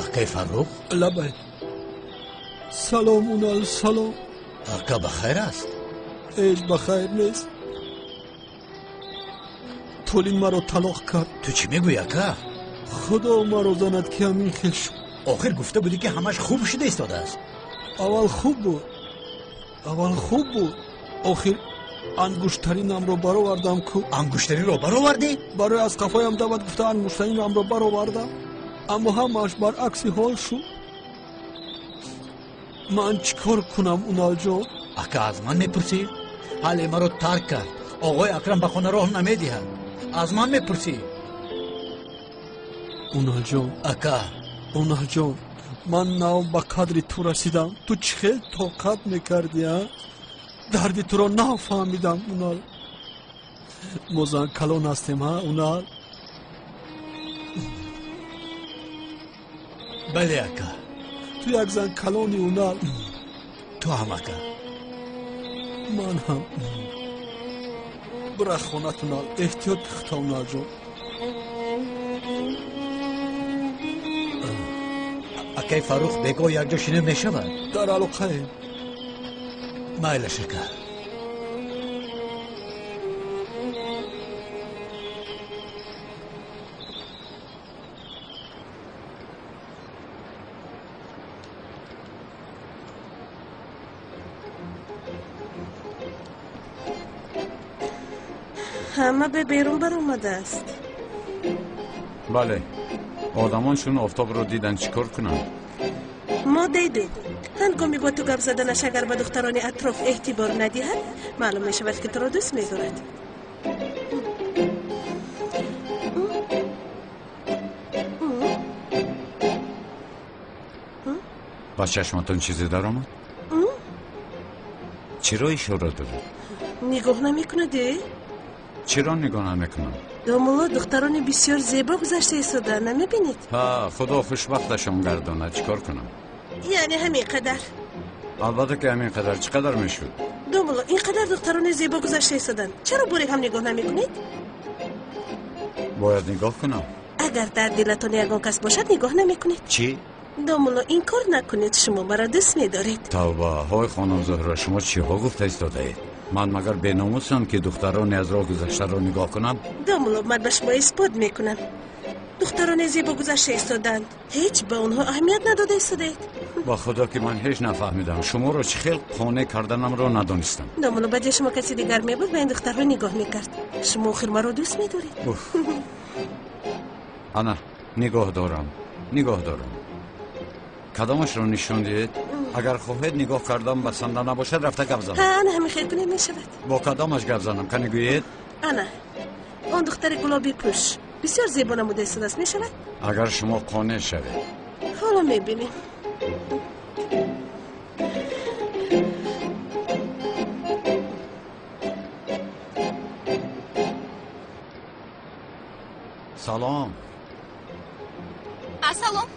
N: Акай Фаррух.
B: Лабай. Салом, Унал, салом.
N: Ака, ба хайр аст?
B: Ҳеҷ ба хайр нест. Толин маро талоқ кард.
N: Ту чӣ мегӯӣ, ака?
B: Худо маро занад, ки ҳамин хел шуд.
N: Охир гуфта будӣ, ки ҳамаш хуб шуда истодааст.
B: Аввал хуб буд, аввал хуб буд. Охир ангуштаринамро баровардам ку.
N: Ангуштаринро баровардӣ?
B: Барои аз қафоям давад гуфта, ангуштаринамро баровардам, аммо ҳамааш баръакси ҳол шуд. Ман чӣ кор кунам, Уналҷон?
N: Ака, аз ман мепурсӣ? Ҳале маро тарк кард. Оғои Акрам ба хона роҳ намедиҳад. Аз ман мепурсӣ?
B: Уналҷон.
N: Ака.
B: Уналҷон, ман нав ба қадри ту расидам. Ту чӣ хел тоқат мекардӣ, а? Дарди туро нав фаҳмидам, Унал. Мо зан калон ҳастем, ҳа, Унал?
N: Бале, ака.
B: Ту як зан калони, Унал.
N: Ту ҳам, ака.
B: Ман ҳам. Бира хонатона, эҳтиёт хитовна ҷон.
N: Акай Фаррух, бегоҳ якҷо шинем мешавад?
B: Дар алоқаем.
N: Майлаш ака.
E: Ҳама ба берун баромадааст.
A: Бале, одамон чун офтобро дидан чӣ кор кунанд?
E: Мо дидем. Ҳангоми бо ту гап заданаш агар ба духтарони атроф эътибор надиҳад, маълум мешавад ки туро дӯст медорад.
A: Ба чашматон чизе даромад? Чиро ишора доред?
E: Нигоҳ намекунад, э?
A: Чиро нигоҳ намекунам?
E: Домулло, духтарони бисёр зебо гузашта истодаанд, намебинед?
A: Ҳа, худо хушбахташон гардонад, чӣ кор кунам?
E: Яъне ҳамин қадар?
A: Албатта ки ҳамин қадар. Чӣ қадар мешуд?
E: Домулло, ин қадар духтарони зебо гузашта истоданд, чаро боре ҳам нигоҳ намекунед?
A: Бояд нигоҳ кунам.
E: Агар дар дилатон ягон кас бошад, нигоҳ намекунед.
A: Чӣ?
E: Домулло, инкор накунед, шумо маро дӯст медоред.
A: Тавба, ҳой хонум Зуҳро, шумо чиҳо гуфта истодаед? Ман магар беномусам ки духтароне аз роҳ гузаштаро нигоҳ кунам?
E: Домулло, ман ба шумо исбот мекунам. Духтароне зебо гузашта истодаанд, ҳеҷ ба онҳо аҳамият надода истодаед.
A: Ба худо ки ман ҳеҷ нафаҳмидам. Шуморо чӣ хел қонеъ карданамро надонистам.
E: Домулло, ба ҷои шумо каси дигар мебуд, ба ин духтарҳо нигоҳ мекард. Шумо охир маро дӯст медоред.
A: Ана, нигоҳ дорам, нигоҳ дорам. Кадомашро нишон диҳед? Агар хоҳед нигоҳ кардан басанда набошад, рафта гап занам.
E: Ҳа, ана ҳамин хел кунем мешавад.
A: Бо кадомаш гап занам? Кани гӯед?
E: Ана, он духтари гулоби пӯш бисёр зебо намуда истодааст, мешавад?
A: Агар шумо қонеъ шавед.
E: Ҳоло мебинем.
A: Салом.
G: Ассалом.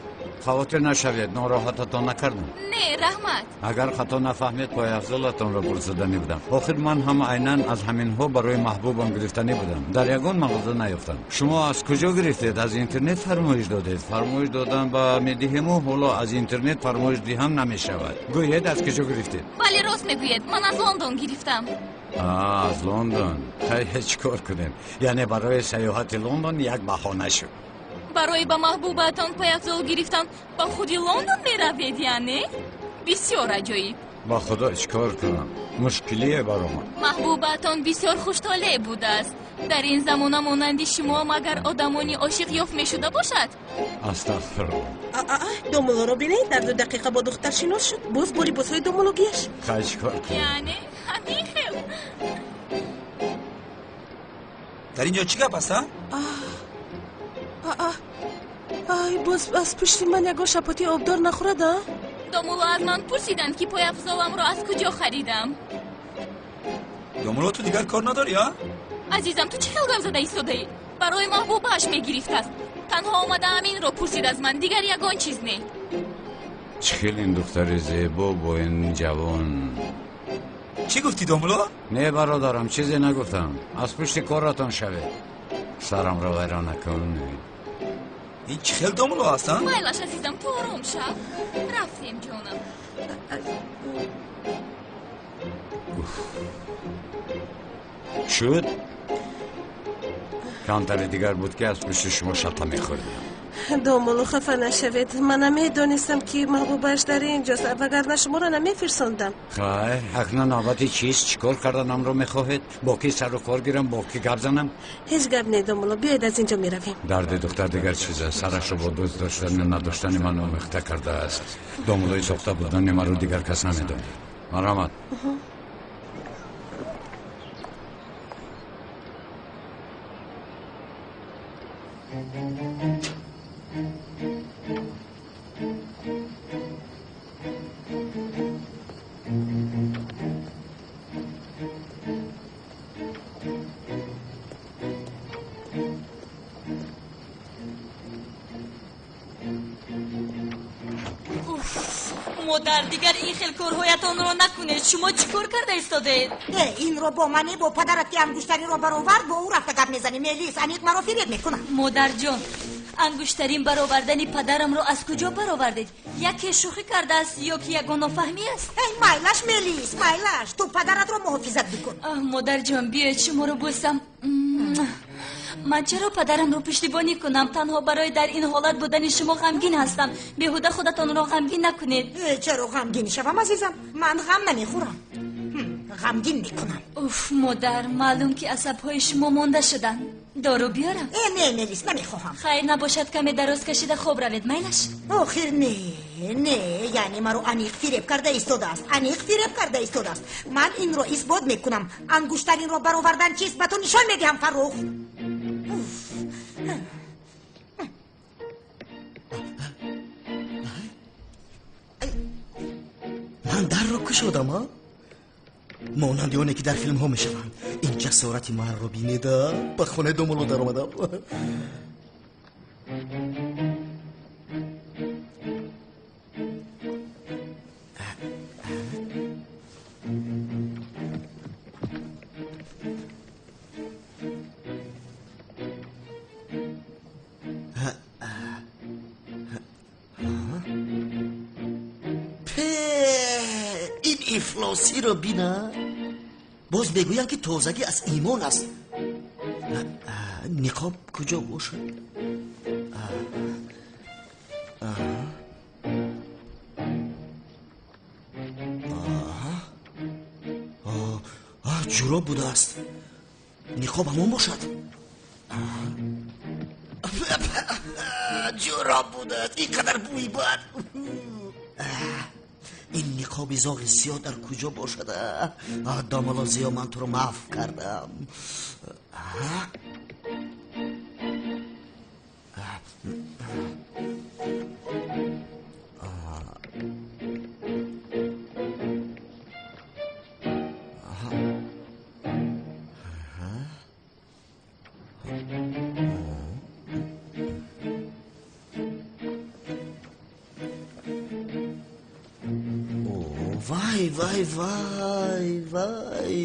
A: Хавотир нашавед, нороҳататон накардам.
G: Не, раҳмат.
A: Агар хато нафаҳмед, пойафзолатонро пурсиданӣ будам. Охир ман ҳам айнан аз ҳаминҳо барои маҳбубам гирифтанӣ будам. Дар ягон мағоза наёфтам. Шумо аз куҷо гирифтед? Аз интернет фармоиш додед. Фармоиш додан ба медиҳему, ҳоло аз интернет фармоиш диҳам намешавад. Гӯед, аз куҷо гирифтед?
G: Бале, рост мегӯед. Ман аз Лондон гирифтам.
A: Аз Лондон. Хай, чӣ кор кунем? Яъне барои сайёҳати Лондон як баҳона шуд.
G: Барои ба маҳбубаатон пойафзол гирифтан ба худи Лондон меравед, яъне? Бисёр аҷоиб.
A: Ба худо чӣ кор кунам? Мушкилие баромад.
G: Маҳбубаатон бисёр хуштолеъ будааст. Дар ин замона монанди шумо магар одамони ошиқ ёфт мешуда бошад?
A: Астағфируллоҳ.
E: Домуллоро бинед, дар 2 дақиқа бо духтар шинос шуд. Боз бо либосҳои домуллогиаш.
A: Хай, чӣ кор кунам?
G: Яъне ҳамин хел.
P: Дар ин ҷо чӣ гап аст, а?
E: Ай, боз аз пушти ман ягон шапоти обдор нахӯрад, а?
G: Домулло аз ман пурсиданд, ки пойафзоламро аз куҷо харидам.
P: Домулло, ту дигар кор надорӣ, а?
G: Азизам, ту чӣ хел гап зада истодаӣ? Барои маҳбубааш мегирифтааст. Танҳо омада ҳаминро пурсид аз ман, дигар ягон чиз не.
A: Чӣ хел ин духтари зебо бо ин ҷавон?
P: Чӣ гуфтӣ, домулло?
A: Не, бародарам, чизе нагуфтам. Аз пушти коратон шавед. Сарамро вайрон накун.
P: Ин чӣ хел домулло аст, а?
G: Майлаш, азизам, ту ором шав. Рафтем, ҷонам.
A: Шуд? Камтари дигар буд ки аз пушти шумо шата мехӯрдем.
E: Домулло, хафа нашавед. Ман намедонистам ки маҳбубааш дар ин ҷост, вагарна шуморо намефирсондам.
A: Хайр, акнун навбати чист? Чӣ кор карданамро мехоҳед? Бо ки сару кор гирам, бо ки гап занам?
E: Ҳеҷ гап не, домулло, биёед аз ин ҷо меравем.
A: Дарди духтар дигар чиз аст. Сарашро бо дӯст доштану надоштани ман омехта кардааст. Домуллои сохта будани маро дигар кас намедонад. Марҳамат.
G: Модар, дигар ин хел корҳоятонро накунед. Шумо чӣ кор карда истодаед?
J: Э, инро бо мане, бо падарат ки ангуштариро баровард, бо ӯ рафта гап мезанӣ. Мелис, аниқ маро фиреб мекунад.
G: Модарҷон, ангуштарин баровардани падарамро аз куҷо баровардед? Яке шӯхӣ кардааст ё ки ягон нофаҳмӣ аст?
J: Эй, майлаш, Мелис, майлаш, ту падаратро муҳофизат бикун.
G: Модарҷон, биёед шуморо бӯсам. Ман чаро падарамро пуштибонӣ кунам? Танҳо барои дар ин ҳолат будани шумо ғамгин ҳастам. Беҳуда худатонро ғамгин накунед.
J: Чаро ғамгин шавам, азизам? Ман ғам намехӯрам, ғамгин мекунам.
G: Уф, модар, маълум ки асабҳои шумо монда шуданд. Дору биёрам?
J: Э, не, Мелис, намехоҳам.
G: Хайр набошад, каме дароз кашида хоб равед, майлаш?
J: Охир не, не, яъне маро аниқ фиреб карда истодааст, аниқ фиреб карда истодааст. Ман инро исбот мекунам. Ангуштаринро баровардан чист, ба ту нишон медиҳам, Фаррух.
K: Ман дарро кушодам, а? Монанди оне ки дар филмҳо мешаванд. Ин ҷасорати манро бинеда, ба хонаи домулло даромадам. Ин ифлосиро бина. Боз мегӯянд ки тозагӣ аз имон аст. Ниқоб куҷо бошад? Ҷуроб будааст. Ниқоб ҳамон бошад. Ҷуроб будааст. Ин қадар бӯи бад. Ин ниқоби зоғи сиёҳ дар куҷо бошад? Домулло Зиё, ман туро маъф кардам. Вай, вай, вай, вай,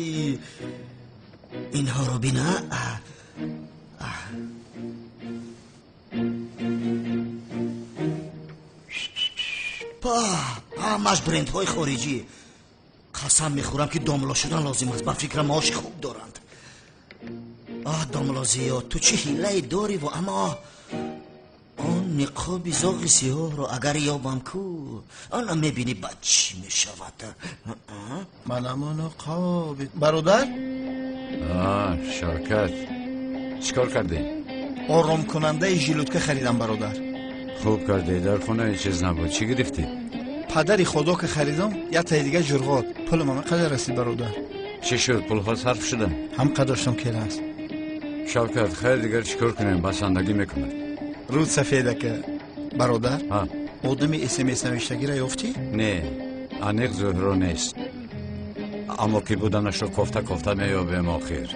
K: инҳоро бина. Па, ҳамаш брендҳои хориҷӣ. Қасам мехӯрам ки домулло шудан лозим аст. Ба фикрам маоши хуб доранд. Оҳ, домулло Зиё, ту чӣ ҳилае дориву, аммо он ниқоби зоғи сиёҳро агар ёбам ку, ана мебинӣ ба чӣ мешавад.
H: Манам ниқоби бародар?
A: Шавкат, чӣ кор кардӣ?
H: Оромкунандаи жилутка харидам, бародар.
A: Хуб кардӣ, дар хона ҳеҷ чиз набуд. Чӣ гирифтӣ?
H: Падари худо ки харидам, як таи дигар ҷурғот. Пулам ҳама қадар расид, бародар.
A: Чӣ шуд, пулҳо сарф шуданд?
H: Ҳам қадар доштам ки аст.
A: Шавкат, хайр дигар чӣ кор кунем? Басандагӣ мекунад.
H: Руд сафедака, бародар, одами смс навиштагиро ёфтӣ?
A: Не, аниқ Зуҳро нест, аммо ки буданашро кофта кофта меёбем. Охир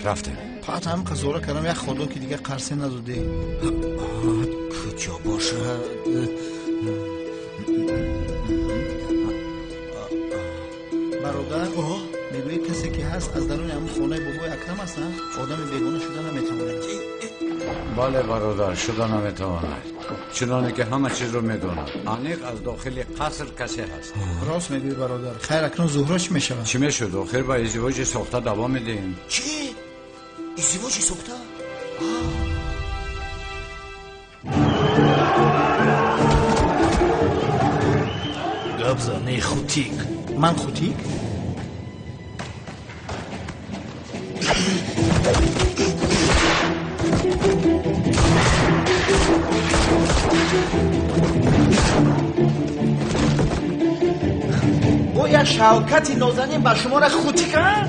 A: рафтем.
H: Паат ҳам қазора кардам, як худо ки дигар қарсе надодӣ.
K: Куҷо бошад?
H: Бародар, мегӯӣ касе ки ҳаст аз даруни ҳамон хонаи бобои Акрам аст, одами бегона шуда наметавонад.
A: Бале, бародар, шуда наметавонад, чуноне ки ҳама чизро медонад. Аниқ аз дохили қаср касе ҳаст.
H: Рост мегӯӣ, бародар. Хайр, акнун Зуҳро чӣ мешавад?
A: Чӣ мешуд? Охир ба издивоҷи сохта давом медиҳем.
K: Чӣ? Издивоҷи сохта?
M: Гап зан, эй хутик.
H: Ман хутик? Боя Шавкати нозанин ба шуморо хутик, а?